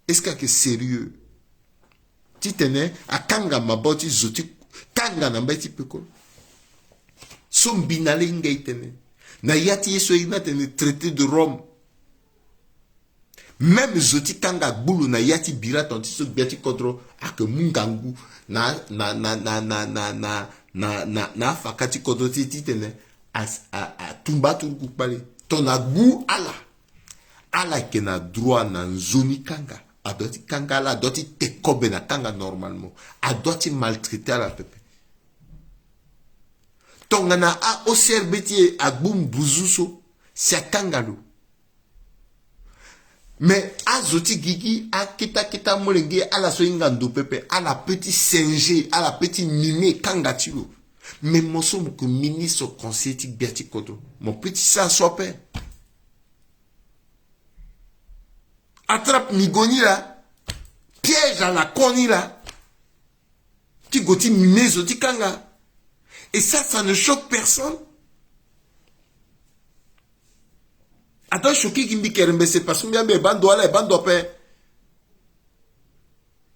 Est-ce que ake sérieux? Titene akanga maboko ti zo ti kanga na mbai ti peko. So mbi na ala hinga e tene na ya ti ye so e na tene traité de Rome. Même zo ti kanga agbu lo na ya ti bira tongana ti so gbia ti kodro ake mu ngangu na, na, na afaka ti kodro ti e titene a, a, atumba aturuku kpale. Tongana agbu ala, ala yeke na droit na nzoni kanga. Adoit ti kanga ala, adoit ti te kobe na kanga normalement. Adoit ti maltraiter ala pepe. Tongana a-O C R B ti e agbu mbuzu so, si akanga lo. Mais azo ti gigi, aketa keta molenge, ala so hinga ndo pepe, ala peut ti singer, ala peut ti mimer kanga ti lo. Mais mo so mo yeke ministre conseiller ti gbia ti kodro, mo peut ti sara so ape. Attrape migo ni laa, piège à la con ni laa. Ti gue ti mimer zo ti kanga. Et ça, ça ne choque personne. Adoit choquer gi mbi kerembe, c'est parce que mbi ambe e baa ndo ala, e baa ndo ape.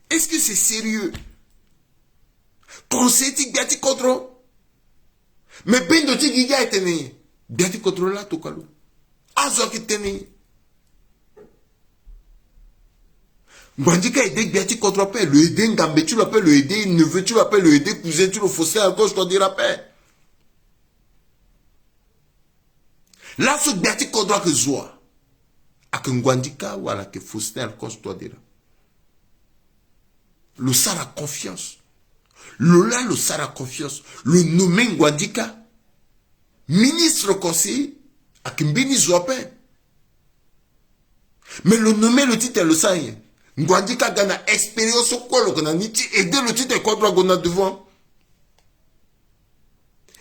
Est-ce que c'est sérieux? Conseiller ti gbia ti kodro. Mais bendo ti gigi aye tene nyen? Gbia ti kodro laa tokua lo. Azo ayeke tene nyen? Ngouandika aide gbia ti kodro ape, lo aide ngambe ti lo ape, lo aide neveu ti lo ape, lo aide cousin ti lo Faustin Archange Touadéra ape. Laso gbia ti kodro ayeke zo wa? Ayeke Ngouandika wala ayeke Faustin Archange Touadéra? Lo sara confiance. Lo laa lo sara confiance. Lo nommé Ngouandika ministre conseiller, ayeke mbeni zo ape. Mais lo nommé lo titene lo sara nyen? Ngouandika aga na expérience so kue lo yeke na ni ti aide lo titene kodro ague na devant.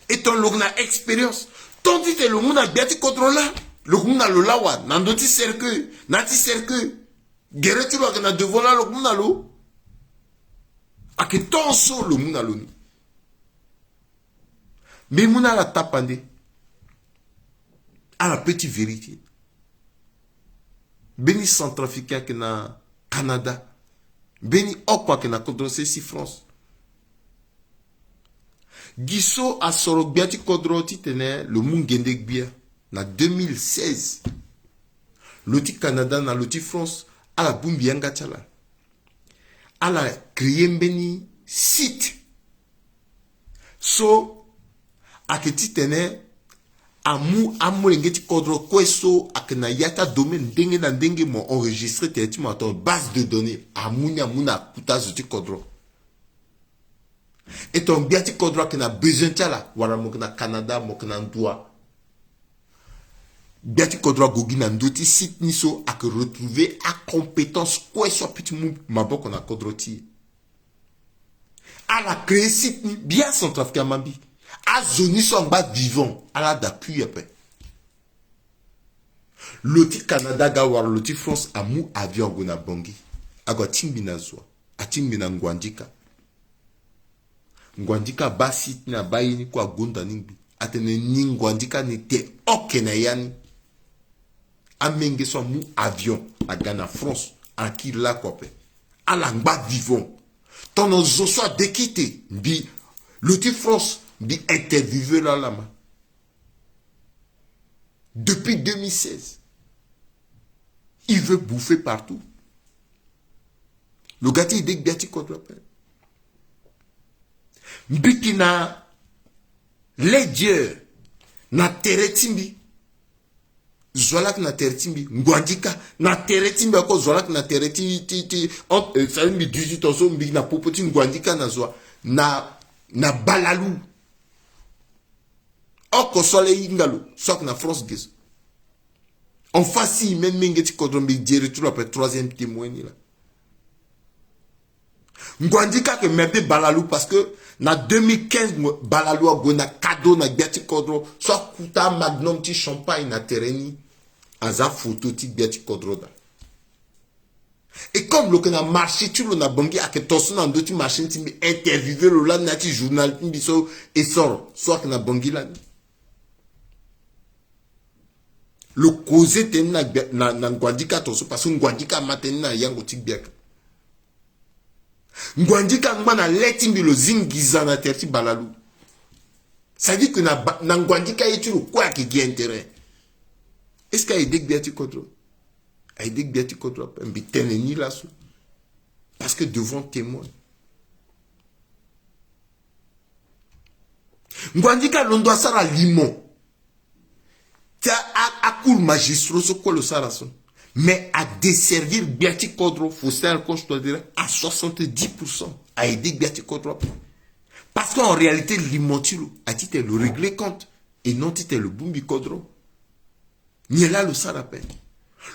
E tongana lo yeke na expérience, tant titene lo mu na gbia ti kodro laa, lo yeke mu na lo laa wa, na ndö ti cercueil, na ya ti cercueil. Gere ti lo ayeke na devant laa, lo yeke mu na lo. Ayeke tant so lo mu na lo ni. Mbi mu na ala tapande. Ala petit vérité. Mbeni Centrafricain ayeke na Canada. Mbeni oko ayeke na kodro sese ti France. Gi so asoro gbia ti kodro titene lo mu ngende gbia na deux mille seize. Lo ti Canada na lo ti France, ala bongbi yanga ti ala. Ala créer mbeni site so ayeke titene amu amolenge ti kodro kue so ayeke na ya ti adomaine ndenge na ndenge, mo enregistré tere ti mo atongana base de données, amu ni amu na akuta zo ti kodro. E tongana gbia ti kodro ayeke na besoin ti ala, wala mo yeke na Canada, mo yeke na ndua, gbia ti kodro ague gi na ndö ti site ni so ayeke retrouver acompétence kue so apeut ti mu maboko na kodro ti e. Ala créer site ni, bien Centrafricain ama mbi. Azo ni so angba vivant, ala da kui ape. Lo ti Canada aga wara lo ti France amu avion ague na Bangui. Ague atingbi na zo wa, atingbi na Nguandika. Nguandika abaa site ni, abaa ye ni kue, agonda ni ngbi. Atene ni Nguandika ni te oke na ya ni. Amenge so amu avion aga na France, akiri lakue ape. Ala ngba vivant. Tongana zo so adekite, mbi, lo ti France, mbi interviewer lo ala ma. Depuis deux mille seize, il veut bouffer partout. Lo ga ti ede gbia ti kodro ape. Mbi yeke na ledger na tere ti mbi. Zo wa laa ayeke na tere ti mbi, Nguandika na tere ti mbi oko. Zo wa laa ayeke na tere ti, ti, ti, entre, eh, ça veut dire mbi dix-huit ans so, mbi na popo ti Nguandika na zo wa, na, na Balalou. Oko so ala hinga lo so ayeke na France ge so. En face ti e même, menge ti kodro, mbi diere ti lo ape troisième témoin ni laa. Nguandika ayeke merde Balalou parce que na deux mille quinze, Balalou ague na cadeau na gbia ti kodro so akuta magnum ti champagne na tere ni. Aza photo ti gbia ti kodro daa. Et comme lo yeke na marché ti lo na Bangui, ayeke tongaso na ndö ti marché ni ti mbi interviewer lo lani na ya ti journal ti mbi so, Essor, so ayeke na Bangui lani. Lo causer tënë ni na gbia, na, na Nguandika tongaso, parce que Nguandika ama tënë ni na yango ti gbia. Nguandika angba na le ti mbi, lo zi nginza na tere ti Balalou. C'est-à-dire que na ba, na Nguandika ye ti lo kue ayeke gi intérêt. Est-ce que a ede gbia ti kodro? A ede gbia ti kodro ape, mbi tene ni laso. Parce que devant témoin. Nguandika alondo asara limon ti a, a, a cour magistraux so kue lo sara so. Mais a desservir gbia ti kodro, Faustin Archange Touadéra, à soixante-dix pour cent. A ede gbia ti kodro ape. Parce qu'en réalité, limon ti lo, a titene lo régler compte et non titene lo bongbi kodro. Nyen laa lo sara ape?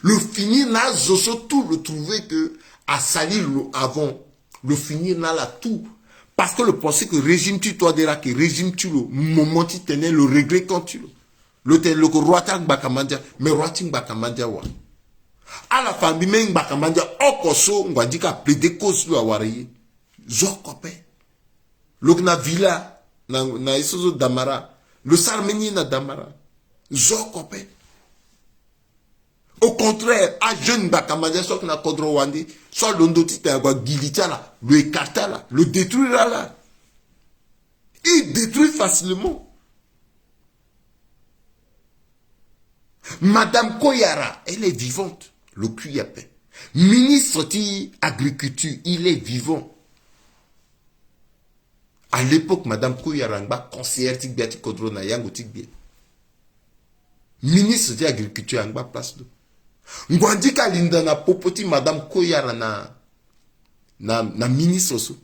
Lo finir na azo so tout lo trouver que asali lo avant. Lo finir na ala tout. Parce que lo pensé que régime ti Touadéra ayeke régime ti lo, moment ti tene lo régler compte ti lo. Lo tene lo yeke roi ti angbaka mandia, mais roi ti ngbaka mandia wa. Ala fa mbi même ngbaka mandia oko so Nguandika aplaider cause ti lo awara ye. Zo oko ape. Lo yeke na villa na, na ye so so Damara. Lo sara mbeni ye na Damara. Zo oko ape. Au contraire, ajeune ngbaka mandia so ayeke na kodro wande, so alondo titene ague agili ti ala, lo écarter ala, lo détruire ala. Il détruit facilement. Madame Koyara, elle est vivante. Lo kui ape. Ministre ti agriculture, il est vivant. À l'époque, Madame Koyara angba conseillère ti gbia ti kodro na yango ti gbia. Ministre ti agriculture angba place do. Nguandika alinda na popo ti Madame Koyara na, na, na ministre so.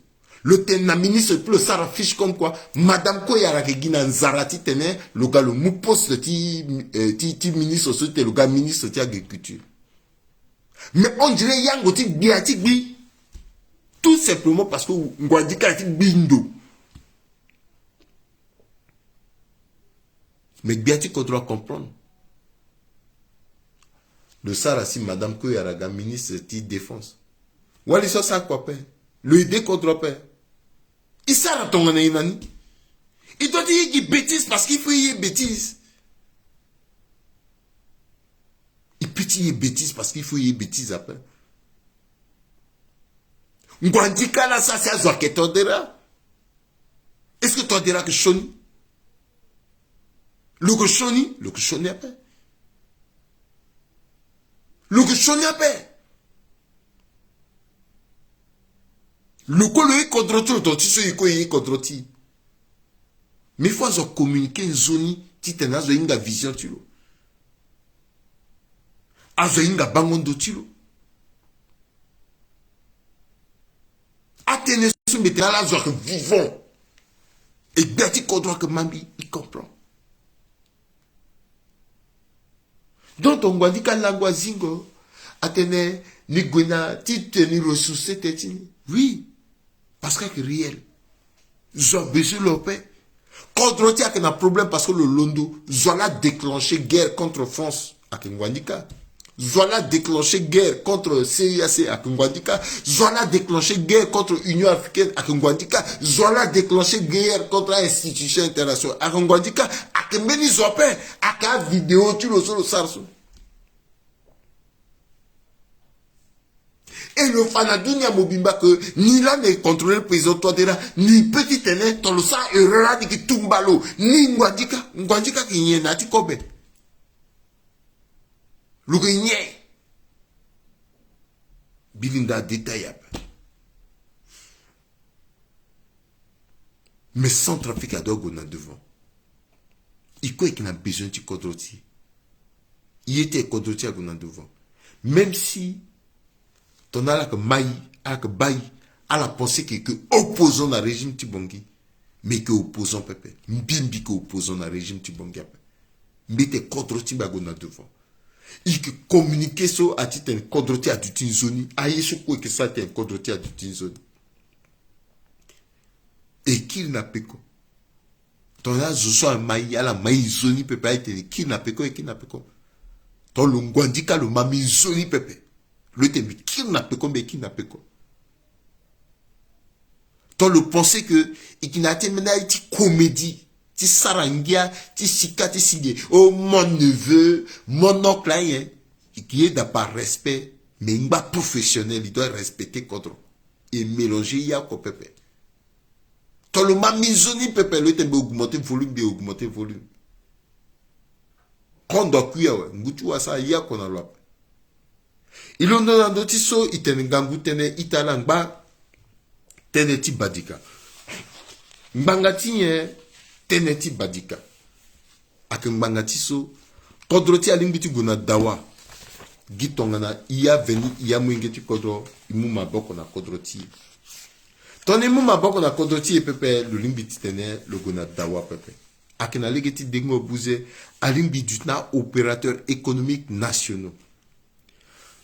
Lo tene na ministre ti lo sara fiche comme quoi Madame Koyara ayeke gi na nzara titene lo ga lo mu poste ti, eh, ti, ti ministre so titene lo ga ministre ti agriculture. Mais on dirait yango ti gbia ti gbi. Tout simplement parce que Nguandika ti gbi ndo. Mais gbia ti kodro acomprendre. Lo sara si Madame Koyara aga ministre ti défense. Wali so asara kua ape. Lo ede kodro ape. E sara tongana e na ni. I doit ti ye gi bêtise parce qu'il faut ye bêtise. I peut ti ye bêtise parce qu'il faut ye bêtise après. Ngwandika la sa si azo ayeke Touadéra. Est-ce que Touadéra ayeke sioni? Lo yeke sioni, lo yeke sioni ape. Lo yeke sioni ape. Lo kue lo ye kodro ti lo, tonga ti so e kue e ye kodro ti e. Mais il faut azo acommuniquer nzoni titene azo ahinga vision ti lo. Azo ahinga bango ndo ti lo. Atene so mbi tene ala azo ayeke vivant. E gbia ti kodro ayeke ma mbi, e comprend. Donc ton Ngwandika lango azingo, atene ni gue na ti tene ni ressource teti ni. Oui. Parce que ayeke réel. Zo abezoin lo ape. Kodro ti e ayeke na problème parce que lo londo. Zo ala déclencher guerre contre France, ayeke Ngwandika. Zo ala déclencher guerre contre C E E A C, ayeke Ngwandika. Zo ala déclencher guerre contre Union africaine, ayeke Ngwandika. Zo ala déclencher guerre contre a-institution internationale, ayeke Ngwandika. Ayeke mbeni zo ape. Ayeke avidéo ti lo so lo sara so. E lo fa na dunia mobimba ke ni lani e contrôler président Touadéra, ni peut ti tene ton lo sara erreur, ni yeke tumba lo. Ni Ngwandika, Ngwandika ayeke nyen na ya ti kobe? Lo yeke nyen? Mbi linda détail ape. Mais Centrafrique adoit gue na devant. E kue e yeke na besoin ti kodro ti e. E ye ti e kodro ti e ague na devant. Même si ton ala yeke mai, ala yeke bai, ala pense que e yeke opposant na régime ti Bangui. Mais e yeke opposant pepe. Mbi mbi yeke opposant na régime ti Bangui ape. Mbi tene kodro ti mbi ague na devant. E yeke communiquer so ati tene kodro ti e aduti nzoni. Aye so kue e yeke sara tene kodro ti e aduti nzoni. E kiri na peko. Tongana azo so amai, ala mai nzoni pepe, aye tene kiri na peko, e kiri na peko. Ton lo Ngwandika lo ma mbi nzoni pepe. Lo tene mbi kiri na peko, mbi kiri na peko. Ton lo pense que e yeke na ya ti mbeni aye ti comédie, ti sara ngia, ti sika, ti singe. Oh, mon neveu, mon oncle, ayen. E yeke yeda par respect, mais e ngba professionnel, e doit respecter kodro. E mélanger ye oko pepe. Ton lo ma mbi nzoni pepe, lo tene mbi augmenter volume, mbi augmenter volume. Kondo akui awe, ngu ti wasa aye oko na lo ape. E londo na ndö ti so e tene ngangu tënë ita ala ngba tënë ti badika. Ngbanga ti nyen? Tënë ti badika. Ayeke ngbanga ti so kodro ti e alingbi ti gue na dawa. Gi tongana e aveni e amolenge ti kodro, e mu maboko na kodro ti e. Tongana e mu maboko na kodro ti e pepe, lo lingbi titene lo gue na dawa pepe. Ayeke na lege ti dengo buze, alingbi duti na opérateur économique nationaux.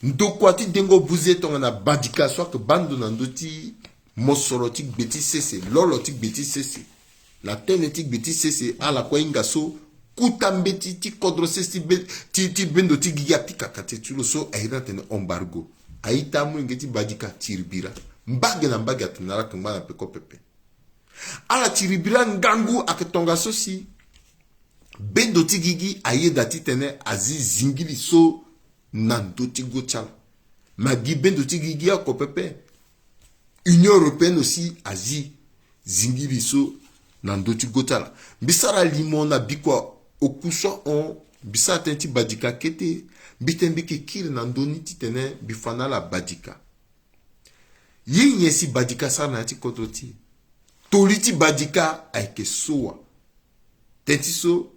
Ndokua ti dengo buze tongana badika so ayeke baa ndo na ndö ti mosoro ti gbe ti sese, lolo ti gbe ti sese, na tënë ti gbe ti sese, ala kue ahinga so kuta mbeti ti kodro sese ti be, ti, ti bendo ti gigi apika kate ti lo so a iri ni atene embargo. A-ita amolenge ti badika tiri bira. Mbage na mbage atene ala yeke ngba na peko pepe. Ala tiri bira ngangu ayeke tongaso si bendo ti gigi ayeda titene azi zingili so na ndö ti go ti ala. Ma gi bendo ti gigi oko pepe, Union européenne aussi azi zingili so na ndö ti go ti ala. Mbi sara limo na bikua oku so ahon, mbi sara tënë ti badika kete, mbi tene mbi yeke kiri na ndö ni titene mbi fa na ala badika. Ye nyen si badika asara na ya ti kodro ti e? Toli ti badika ayeke so wa? Tënë ti so,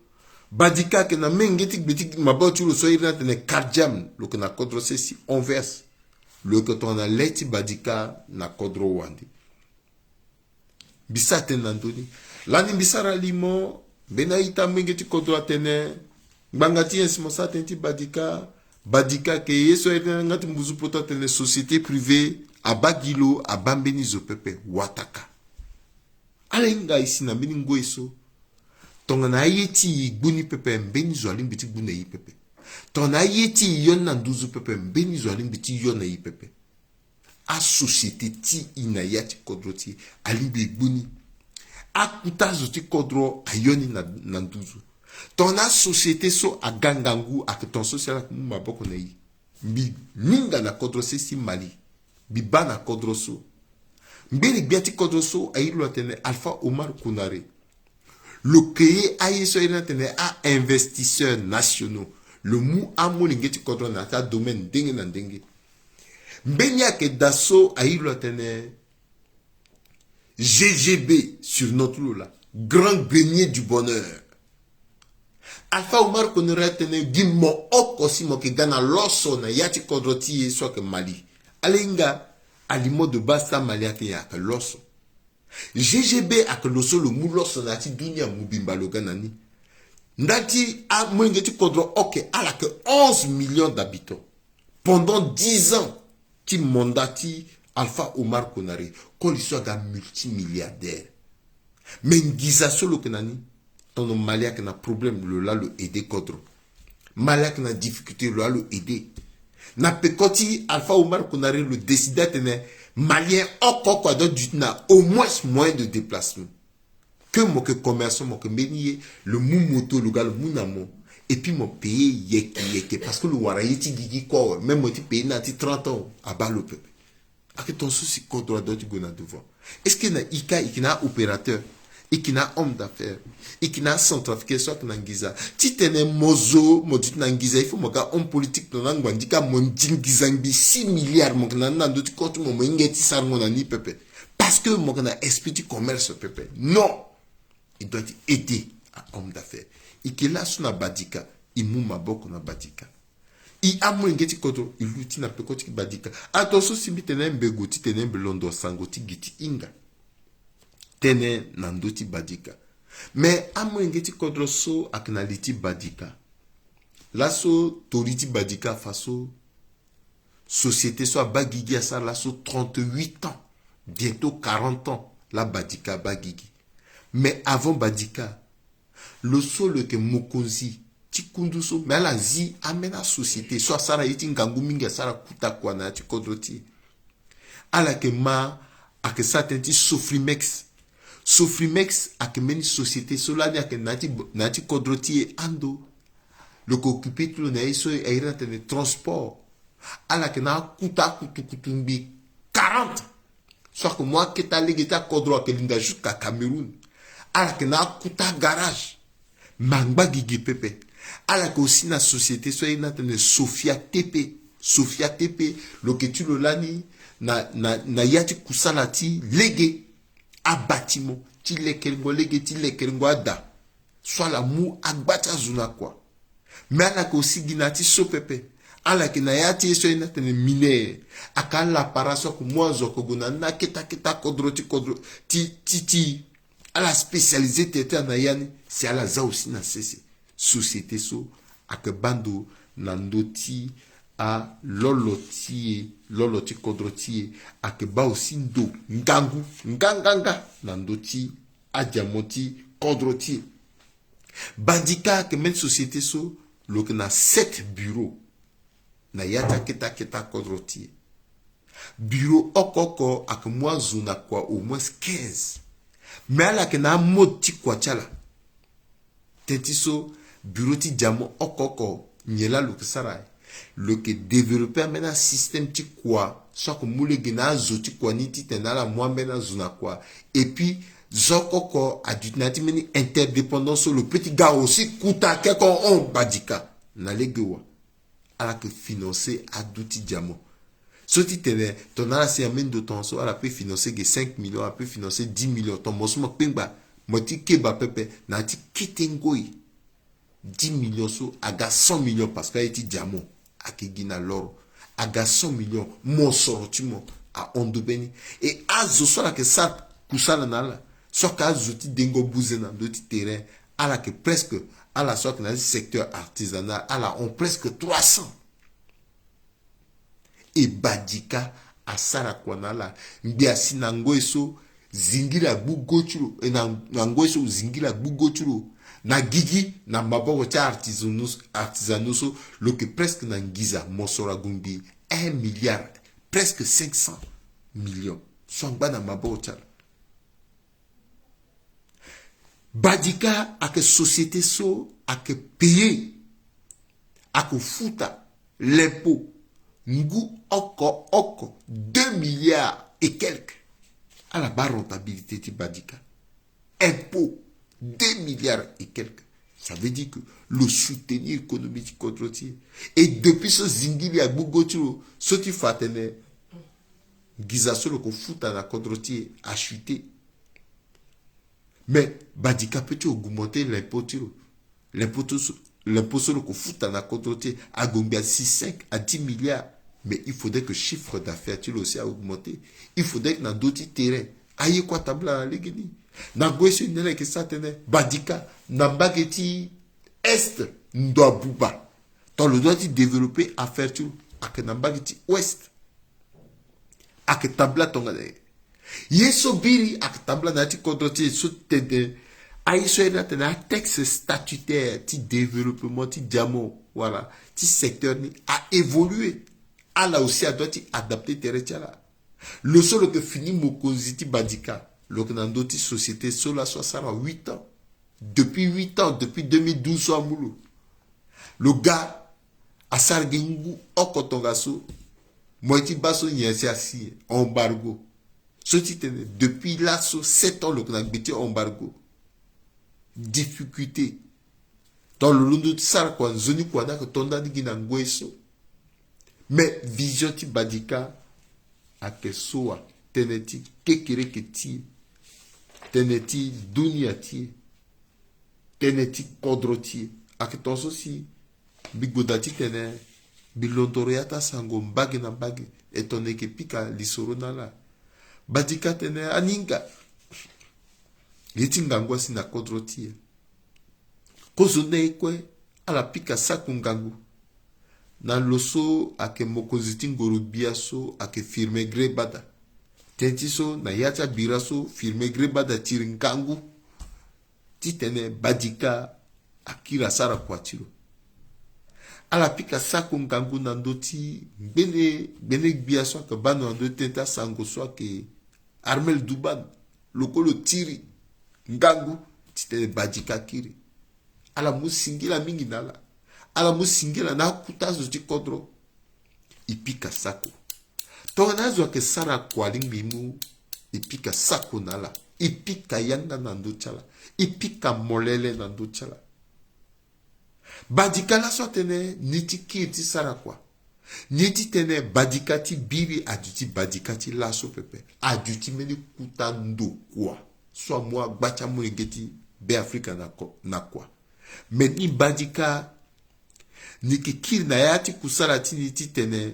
badika ayeke na menge ti gbe ti maboko ti lo so a iri ni atene Kardiam, lo yeke na kodro sese Anvers. Lo yeke tongana le ti badika na kodro wande. Mbi sara tënë na ndö ni. Lani mbi sara limo, mbeni a-ita molenge ti kodro atene, ngbanga ti nyen si mo sara tënë ti badika? Badika ayeke ye so a iri ni nga ti mbuzu poto atene société privée, abaa gi lo, abaa mbeni zo pepe, wataka. Ala hinga e si na mbeni ngoi so, tongana aye ti e gbu ni pepe, mbeni zo alingbi ti gbu na e pepe. Tongana aye ti e yo ni na nduzu pepe, mbeni zo alingbi ti yo na e pepe. Asociété ti e na ya ti kodro ti e alingbi e gbu ni. Akuta azo ti kodro ayo ni na, na nduzu. Tongana asociété so aga ngangu ayeke ton so si ala yeke mu maboko na e. Mbi minga na kodro sese ti Mali. Mbi baa na kodro so. Ngbene gbia ti kodro so airi lo atene Alpha Omar Konaré. Lo ke ye aye so airi ni atene a-investisseurs nationaux. Lo mu amolenge ti kodro na ya ti adomaine ndenge na ndenge. Mbeni ayeke daa so airi lo atene G G B, surnom ti lo laa, grand grenier du bonheur. Alpha Omar Konaré atene gi mo oko si mo yeke ga na loso na ya ti kodro ti e so ayeke Mali. Ala hinga aliment de base ti amali atene ayeke loso. G G B ayeke lo so lo mu loso na ya ti dunia mobimba lo ga na ni. Nda ti amolenge ti kodro oke ala yeke onze millions d'habitants. Pendant dix ans ti mandat ti Alpha Omar Konaré, koli so aga multimilliardaire. Me nginza so lo yeke na ni, tongana Mali ayeke na problème, lo laa lo aidé kodro. Mali ayeke na difficulté, lo laa lo aidé. Na peko ti Alpha Omar Konaré lo décidé atene Malien oko oko adoit duti na au moins moyen de déplacement. Que mo yeke commerçant, mo yeke mbeni ye, lo mu moto, lo ga lo mu na mo. Et puis mo payé yeke yeke parce que lo wara ye ti gigi kue awe. Même mo ti payé na ya ti trente ans abaa lo pepe. Ayeke ton so si kodro adoit ti gue na devant. Est-ce que na e ka e yeke na aopérateur, e yeke na homme d'affaires, e yeke na acentrafricain so ayeke na nginza? Titene mo zo mo duti na nginza, il faut mo ga homme politique tongana angba ndika mo ndi nginza ngbi six milliards, mo yeke na ni na ndö ti koro ti mo, mo hinga ye ti sarango na ni pepe. Parce que mo yeke na esprit ti commerce pepe. Non. Il doit aider à homme d'affaires. E yeke laso na Badika, e mu maboko na Badika. E amolenge ti kodro, e luti na peko ti Badika. Ato so si mbi tene mbi gue titene mbi londo sango ti gi ti hinga. Tënë na ndö ti Badika. Me amolenge ti kodro so ayeke na li ti Badika. Laso tori ti Badika afa so, société so abaa gigi asara laso trente-huit ans, bientôt quarante ans, laa Badika abaa gigi. Mais avant Badika, lo so lo yeke mokonzi ti kundu so, me ala zi ambeni asociété so asara ye ti ngangu mingi, asara kuta kua na ya ti kodro ti e. Ala yeke ma, ayeke sara tënë ti Sofrimex. Sofrimex ayeke mbeni société so lani ayeke na ya ti, na ya ti kodro ti e ando. Lo yeke occupé ti lo na ye so airi ni atene transport. Ala yeke na akuta akutukutu ngbi quarante. So ayeke mu akete alege ti akodro ayeke linda jusqu'à Cameroun. Ala yeke na akuta garage. Me angba gigi pepe. Ala yeke aussi na société so airi ni atene Sofia T P. Sofia T P, lo yeke ti lo lani na, na, na ya ti kusala ti lege. Abâtiment ti lekerengo lege, ti lekerengo ada. So ala mu agba ti azo na kua. Me ala yeke aussi gi na ya ti so pepe. Ala yeke na ya ti ye so airi ni atene miner. Ayeke ala para so ayeke mu azo ayeke gue na ni na akete akete akodro ti kodro ti, ti, ti. Ala spécialisé tere ti ala na ya ni. Si ala za aussi na sese. Société so ayeke baa ndo na ndö ti alolo ti e, lolo ti kodro ti e. Ayeke baa aussi ndo ngangu, nga, nga, nga na ndö ti adiamant ti kodro ti e. Badika ayeke mbeni société so lo yeke na sept bureaux na ya ti akete akete akodro ti e. Bureau oko oko ayeke mu azo na kua au moins quinze. Me ala yeke na amode ti kua ti ala. Tënë ti so, bureau ti diamant oko oko nyen laa lo yeke sara? Lo yeke développé ambeni asystème ti kua so ayeke mu lege na azo ti kua ni titene ala mu ambeni azo na kua. Et puis zo oko oko aduti na ya ti mbeni interdépendance so lo peut ti ga aussi kuta keko hon Badika na lege wa. Ala yeke financer adu ti diamant. So ti tene tongana ala si na mbeni ndo tongaso, ala peut financer ge cinq millions, ala peut financer dix millions. Tongana mo so mo kpengba, mo ti keba pepe na ya ti kete ngoi. Dix millions so aga cent millions parce que aye ti diamant ayeke gi na loro. Aga cent millions, mosoro ti mo ahon ndo mbeni. E azo so ala yeke sara kusala na ala, so ayeke azo ti dengo buze na ndö ti terrain, ala yeke presque, ala so ayeke na ya ti secteur artisanal, ala hon presque trois cents. E Badika asara kua na ala. Ngbe asi na ngoi so zingiri agbu go ti lo, e na, na ngoi so zingiri agbu go ti lo na gigi, na maboko ti artisanaux, artisanaux so lo yeke presque na nginza mosoro ague ngbi un milliard, presque cinq cents millions so angba na maboko ti ala. Badika ayeke société so ayeke payer, ayeke futa l'impôt ngu oko oko, deux milliards et quelques. Ala baa rentabilité ti Badika. Impôt, deux milliards et quelques. Ça veut dire que lo soutenir économie ti kodro ti e. Et depuis so zingili agbu go ti lo, so ti fa atene nginza so lo yeke futa na kodro ti e achuté. Mais Badika peut ti augmenter l'impôt ti lo. L'impôt so, l'impôt so lo yeke futa na kodro ti e ague ngbia six, cinq à dix milliards. Mais il faudrait que chiffre d'affaires ti lo aussi augmenter. Il faudrait que na ndö ti terrain aye kue atambula na legeni. Na ngoi so e ni ala yeke sara tënë, Badika na mbage ti est ndo abuba. Tongana lo doit ti développer affaire ti lo, ayeke na mbage ti ouest. Ayeke tambula tongana nyen? Ye so biri ayeke tambula na ya ti kodro ti e so ti tene, aye so ayeke na tene atexte statutaire ti développement ti diamant, voilà, ti secteur ni a évolué. Ala aussi adoit ti adapter tere ti ala. Lo so lo yeke fini mokonzi ti Badika, lo yeke na ndö ti société so laso asara huit ans. Depuis huit ans, depuis deux mille douze so amu lo. Lo ga asara gi ngu oko tongaso. Moi ti baa so nyen si asi embargo. So ti tene depuis laso sept ans lo yeke na gbe ti embargo. Difficulté. Donc lo londo ti sara kua, nzoni kua ni ayeke to ndani gi na ngoi so. Mais vision ti Badika ayeke so wa? Tënë ti kekereke ti e, tënë ti dunia ti e, tënë ti kodro ti e. Ayeke ton so si mbi goda titene mbi londoro ya ti asango mbage na mbage, e tongana e yeke pika lisoro na ala. Badika atene aninga, ye ti ngangu asi na kodro ti e. Kozoni na e kue ala pika sako ngangu na lo so ayeke mokonzi ti ngoro-gbia so ayeke Firmin Grébada. Tënë ti so na ya ti abira so Firmin Grébada tiri ngangu titene Badika akiri asara kua ti lo. Ala pika sako ngangu na ndö ti ngbene, ngbene gbia so ayeke baa ndo na ndö ti tënë ti asango so ayeke Armel Duban. Lo kue lo tiri ngangu titene Badika akiri. Ala mu singila mingi na ala. Ala mu singila na akuta azo ti kodro. E pika sako. Tongana azo ayeke sara kua alingbi e mu, e pika sako na ala. E pika yanga na ndö ti ala. E pika molele na ndö ti ala. Badika laso atene ni ti kiri ti sara kua. Ni ti tene Badika ti biri aduti Badika ti laso pepe. Aduti mbeni kuta ndokua so amu agba ti amolenge ti Beafrika na ko-, na kua. Me ni Badika, ni yeke kiri na ya ti kusala ti ni titene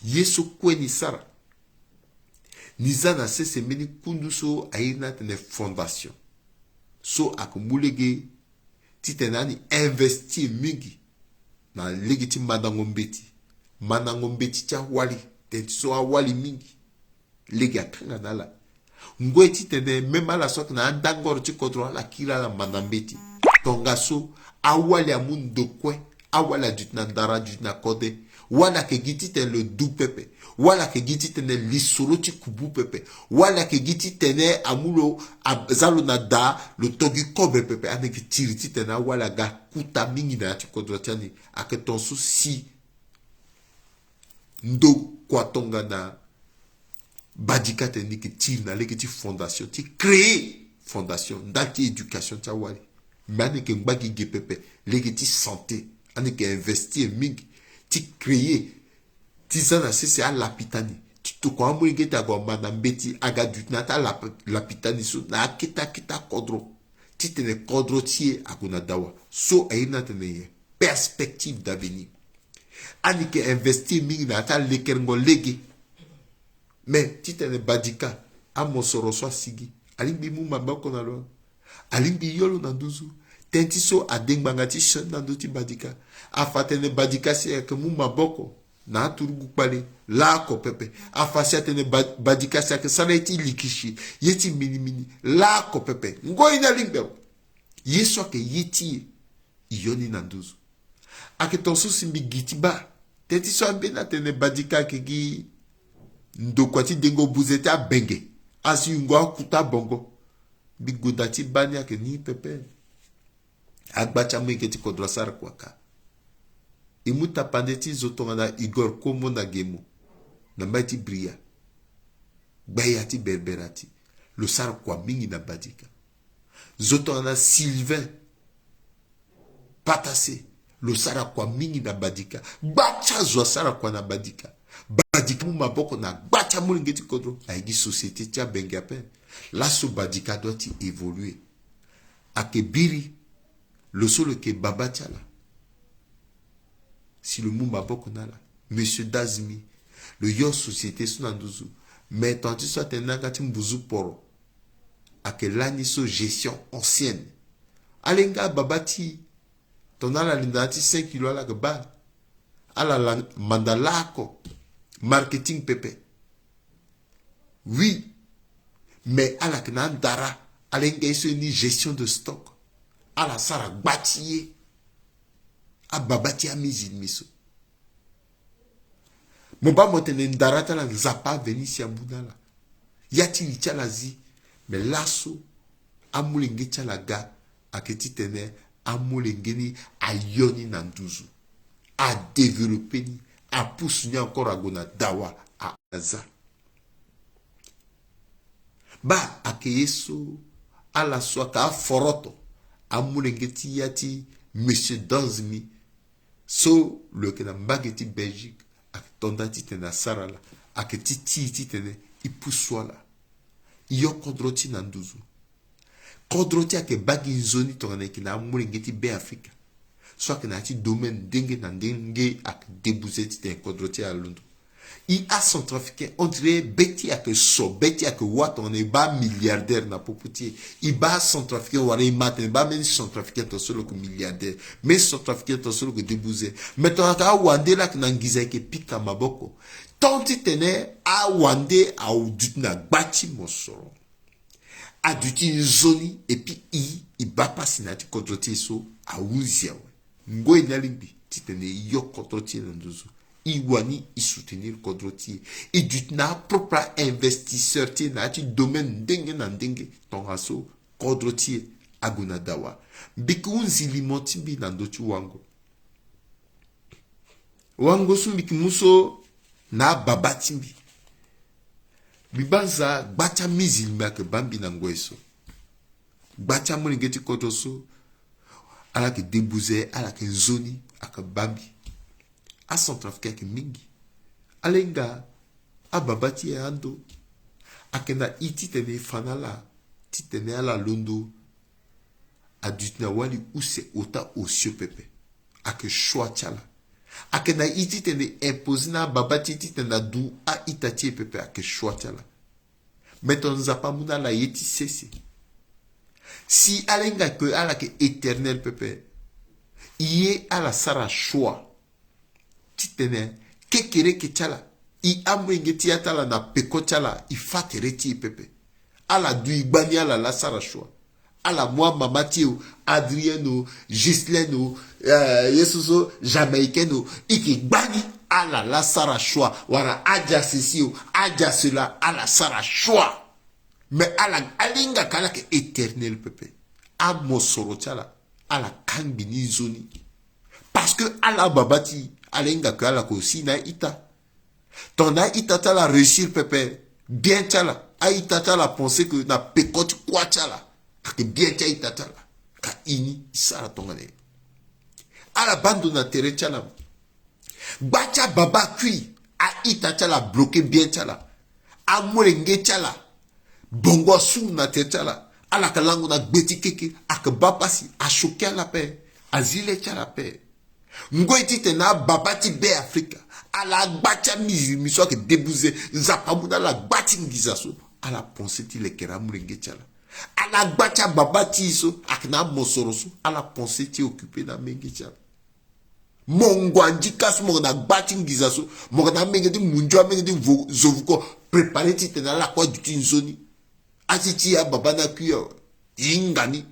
ye so kue ni sara, ni za na sese mbeni kundu so a iri ni atene fondation. So ayeke mu lege titene ani investir mingi na lege ti mandango mbeti. Mandango mbeti ti awali, teti so awali mingi. Lege akanga na ala. Ngoi titene même ala so ayeke na andangoro ti kodro, ala kiri ala manda mbeti. Tongaso awali amu ndo kue. Awali aduti na ndara, aduti na kode. Wala ayeke gi titene lo du pepe. Wala ayeke gi titene lisoro ti kubu pepe. Wala ayeke gi titene amu lo, a, za lo na da, lo to gi kobe pepe. Ani yeke tiri titene awali aga kuta mingi na ya ti kodro ti ani. Ayeke ton so si ndo kua tongana Badika tene ni yeke tiri na lege ti fondation, ti créer fondation ndali ti éducation ti awali. Me ani yeke ngba gi ge pepe, lege ti santé, ani yeke investir mingi ti créer, ti za na sese alapitani, ti tokua amolenge ti ague amanda mbeti, aga duti na ya ti alap-, lapitani so na akete akete akodro, titene kodro ti e ague na dawa. So a iri ni atene nyen? Perspective d'avenir. Ani yeke investir mingi na ya ti alekerengo lege. Me titene Badika, amosoro so asigi, alingbi e mu maboko na lo. Alingbi e yo lo na nduzu. Tënë ti so ade ngbanga ti sioni na ndö ti Badika. Afa atene Badika si ayeke mu maboko na aturugu kpale, laoko pepe. Afa si atene Ba-, Badika si ayeke sara ye ti likisi, ye ti minimini, laoko pepe. Ngoi ni alingbi awe. Ye so ayeke ye ti e, e yo ni na nduzu. Ayeke ton so si mbi gi ti baa. Tënë ti so ambeni atene Badika ayeke gi ndokua ti dengo buze ti abenge. Asi yungo akuta bongo. Mbi goda ti baa ni ayeke ni pepe. Agba ti amolenge ti kodro asara kua ka. E mu tapande ti zo tongana Igor Komo na Gemo, na mbai ti Bria, gbaya ti Berberati, lo sara kua mingi na Badika. Zo tongana Sylvain Patase, lo sara kua mingi na Badika. Gba ti azo asara kua na Badika. Badika amu maboko na gba ti amolenge ti kodro. Aye gi société ti abenge ape. Laso Badika adoit ti évoluer. Ayeke biri, lo so lo yeke baba ti ala. Si lo mu maboko na ala, Monsieur Dazmi, lo yo société so na nduzu. Me tongana ti so atene na yanga ti mbuzu poro, ayeke lani so gestion ancienne. Ala hinga ababa ti e, tongana ala linda na ya ti cinq kilo, ala yeke baa. Ala la manda laoko marketing pepe. Oui. Mais ala yeke na andara, ala hinga ye so e ni gestion de stock. Ala sara gba ti ye. Ababa ti amizilmi so. Mo baa mo tene ndara ti ala Nzapa aveni si amu na ala. Ya ti li ti ala zi. Me laso amolenge ti ala ga, ayeke titene amolenge ni ayo ni na nduzu, adéveloppé ni, apusu ni encore ague na dawa, a, aza. Baa ayeke ye so ala so ayeke aforoto, amolenge ti ya ti Monsieur Danzmi, so lo yeke na mbage ti Belgique, ayeke to nda titene asara ala, ayeke ti ti e titene e pusu ala. E yo kodro ti e na nduzu. Kodro ti e ayeke baa gi nzoni tongana e yeke na amolenge ti Beafrika so ayeke na ya ti domaine ndenge na ndenge, ayeke débouser titene kodro ti e alondo. E acentrafricain, on dirait be ti e ayeke so, be ti e ayeke wâ tongana e baa milliardaire na popo ti e. E baa centrafricain wala e ma atene e baa mbeni centrafricain tongaso lo yeke milliardaire, mbeni centrafricain tongaso lo yeke débouser. Mais tongana ayeke awande laa ayeke na nginza, e yeke pika maboko. Tant titene awande aduti na gba ti mosoro, aduti nzoni, et puis e, e baa pasi na ya ti kodro ti e so ahunzi awe. Ngoi ni alingbi titene e yo kodro ti e na nduzu. E wani e soutenir kodro ti e. E duti na apropre ainvestisseur ti e na ya ti domaine ndenge na ndenge. Tongaso kodro ti e ague na dawa. Mbi yeke hunzi limo ti mbi na ndö ti wango. Wango so mbi yeke mu so na ababa ti mbi. Mbi banza gba ti amizilmi ayeke baa mbi na ngoi so. Gba ti amolenge ti kodro so, ala yeke débouser, ala yeke nzoni, ayeke baa mbi. Acentrafricain ayeke mingi. Ala hinga ababa ti e ando. Ayeke na e titene e fa na ala titene ala londo aduti na wali use ota osio pepe. Ayeke choix ti ala. Ayeke na e titene e imposer na ababa ti e titene adu a-ita ti e pepe, ayeke choix ti ala. Me tongana Nzapa amu na ala ye ti sese, si ala hinga ke ala yeke éternel pepe, e ye ala sara choix titene kekereke ti ala, e amolenge ti ya ti ala na peko ti ala, e fa tere ti e pepe. Ala du e gbani, ala la sara choix. Ala mu amama ti e o, Adrienne o, Ghislaine o, eh, ye so so Jamaïcaine o, e yeke gbani, ala la sara choix. Wala adia ceci o, adia cela, ala sara choix. Mais ala, ala hinga ke ala yeke éternel pepe. Amosoro ti ala, ala kangbi ni nzoni. Parce que ala ababa ti e, ala hinga ke ala yeke aussi na a-ita. Tongana a-ita ti ala réussir pepe, bien ti ala, a-ita ti ala pensé ke na peko ti kuâ ti ala, ayeke bien ti a-ita ti ala. Ka e ni e sara tongana nyen? Ala baa ndo na tere ti ala. Gba ti ababa akui, a-ita ti ala bloqué bien ti ala. Amolenge ti ala bongo asungu na tere ti ala. Ala yeke lango na gbe ti keke, ayeke baa pasi, achoqué ala ape, azi le ti ala ape. Ngoi titene ababa ti Beafrika, ala gba ti amizilmi so ayeke débouser, Nzapa amu na ala gba ti nginza so, ala pensé ti lekere amolenge ti ala. Ala gba ti ababa ti e so ayeke na amosoro so, ala pensé ti occupé na amenge ti ala. Mo ngu andika so mo yeke na gba ti nginza so, mo yeke na amenge ti mundio, amenge ti vo-, zovuko, préparé titene ala kue aduti nzoni. Asi ti e ababa ni akui awe, e hinga ni.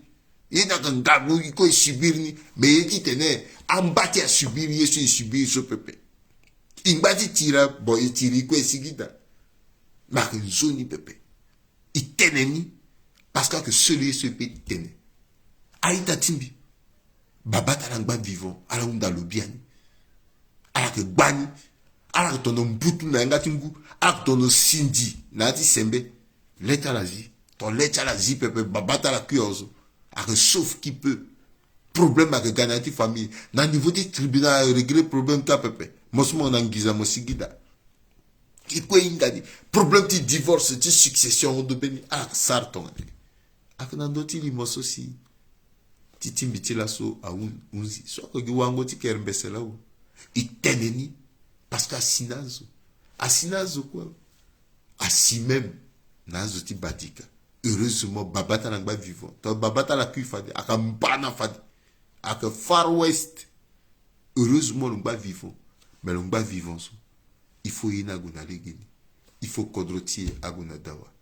Ye ni ayeke ngangu, e kue e subir ni. Mais ye titene amba ti e asubir ye so e subir so pepe. E ngba ti tira, bon, e tiri, e kue e sigi daa. Me ayeke nzoni pepe. E tene ni. Parce que ayeke seul ye so e peut tene. A-ita ti mbi. Babâ ti ala angba vivant, ala hunda lo biani. Ala yeke gba ni. Ala yeke tono mbutu na yanga ti ngu. Ala yeke tono sindi na ya ti sembe. Lê ti ala zi. Ton lê ti ala zi pepe, babâ ti ala kui azo. Ayeke sauve qui peut. Problème ayeke ga na ya ti famille. Na niveau ti tribunal, ayeke régler problème ti apepe. Mo so mo na nginza mo sigi daa. E kue e hinga ni. Problème ti divorce, ti succession, ahon do mbeni. Ala yeke sara tongana nyen? Ayeke na ndö ti limo so si ti ti mbi ti laso ahunzi. So ayeke gi wango ti kere mbese laa. E tene ni. Parce que asi na azo. Asi na azo kue. Asi même na azo ti Badika. Heureusement babâ ti ala angba vivant. Tongana babâ ti ala kui fade, ayeke mbana fade. Ayeke Far West. Heureusement lo ngba vivant. Mais lo ngba vivant so, il faut ye ni ague na legeni. Il faut kodro ti e ague na dawa.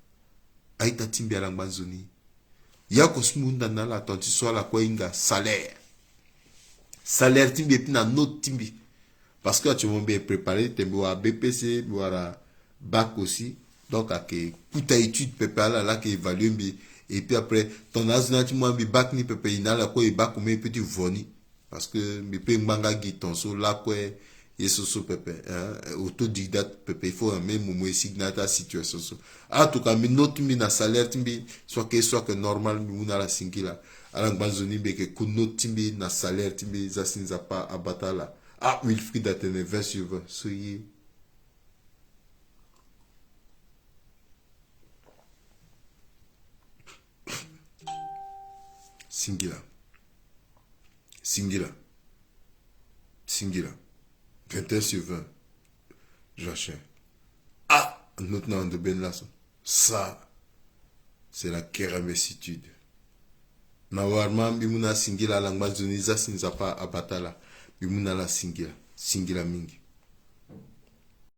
A-ita ti mbi, ala ngba nzoni. Ye oko so mbi hunda na ala, ton ti so ala kue ahinga salaire. Salaire ti mbi et puis na note ti mbi. Parce que actuellement mbi préparé ti tene mbi wara B P C, mbi wara bac aussi. Donc ayeke kota étude pepe, ala laa ayeke évaluer mbi. Et puis après, tongana azo ni ati mu na mbi bac ni pepe, e na ala kue e bac, mais e peut ti vo ni. Parce que mbi peut ngbanga gi ton so lakue, ye so so pepe, hein, autodidacte pepe, il faut même mo mo e sigi na ya ti asituation so. En tout cas mbi note ti mbi na salaire ti mbi, so ayeke, so ayeke normal, mbi mu na ala singila. Ala ngba nzoni, mbi yeke ku note ti mbi na salaire ti mbi, za si Nzapa abata ala. Ah, Wilfried atene vingt sur vingt so ye. Singila. Singila. Singila. Vingt et un sur vingt. Joachim. Ah, note na ndo ben laso. Ça, c'est la kerembesitude. Na warma mbi mu na ala singila, ala ngba nzoni, za si Nzapa abata ala. Mbi mu na ala singila. Singila mingi.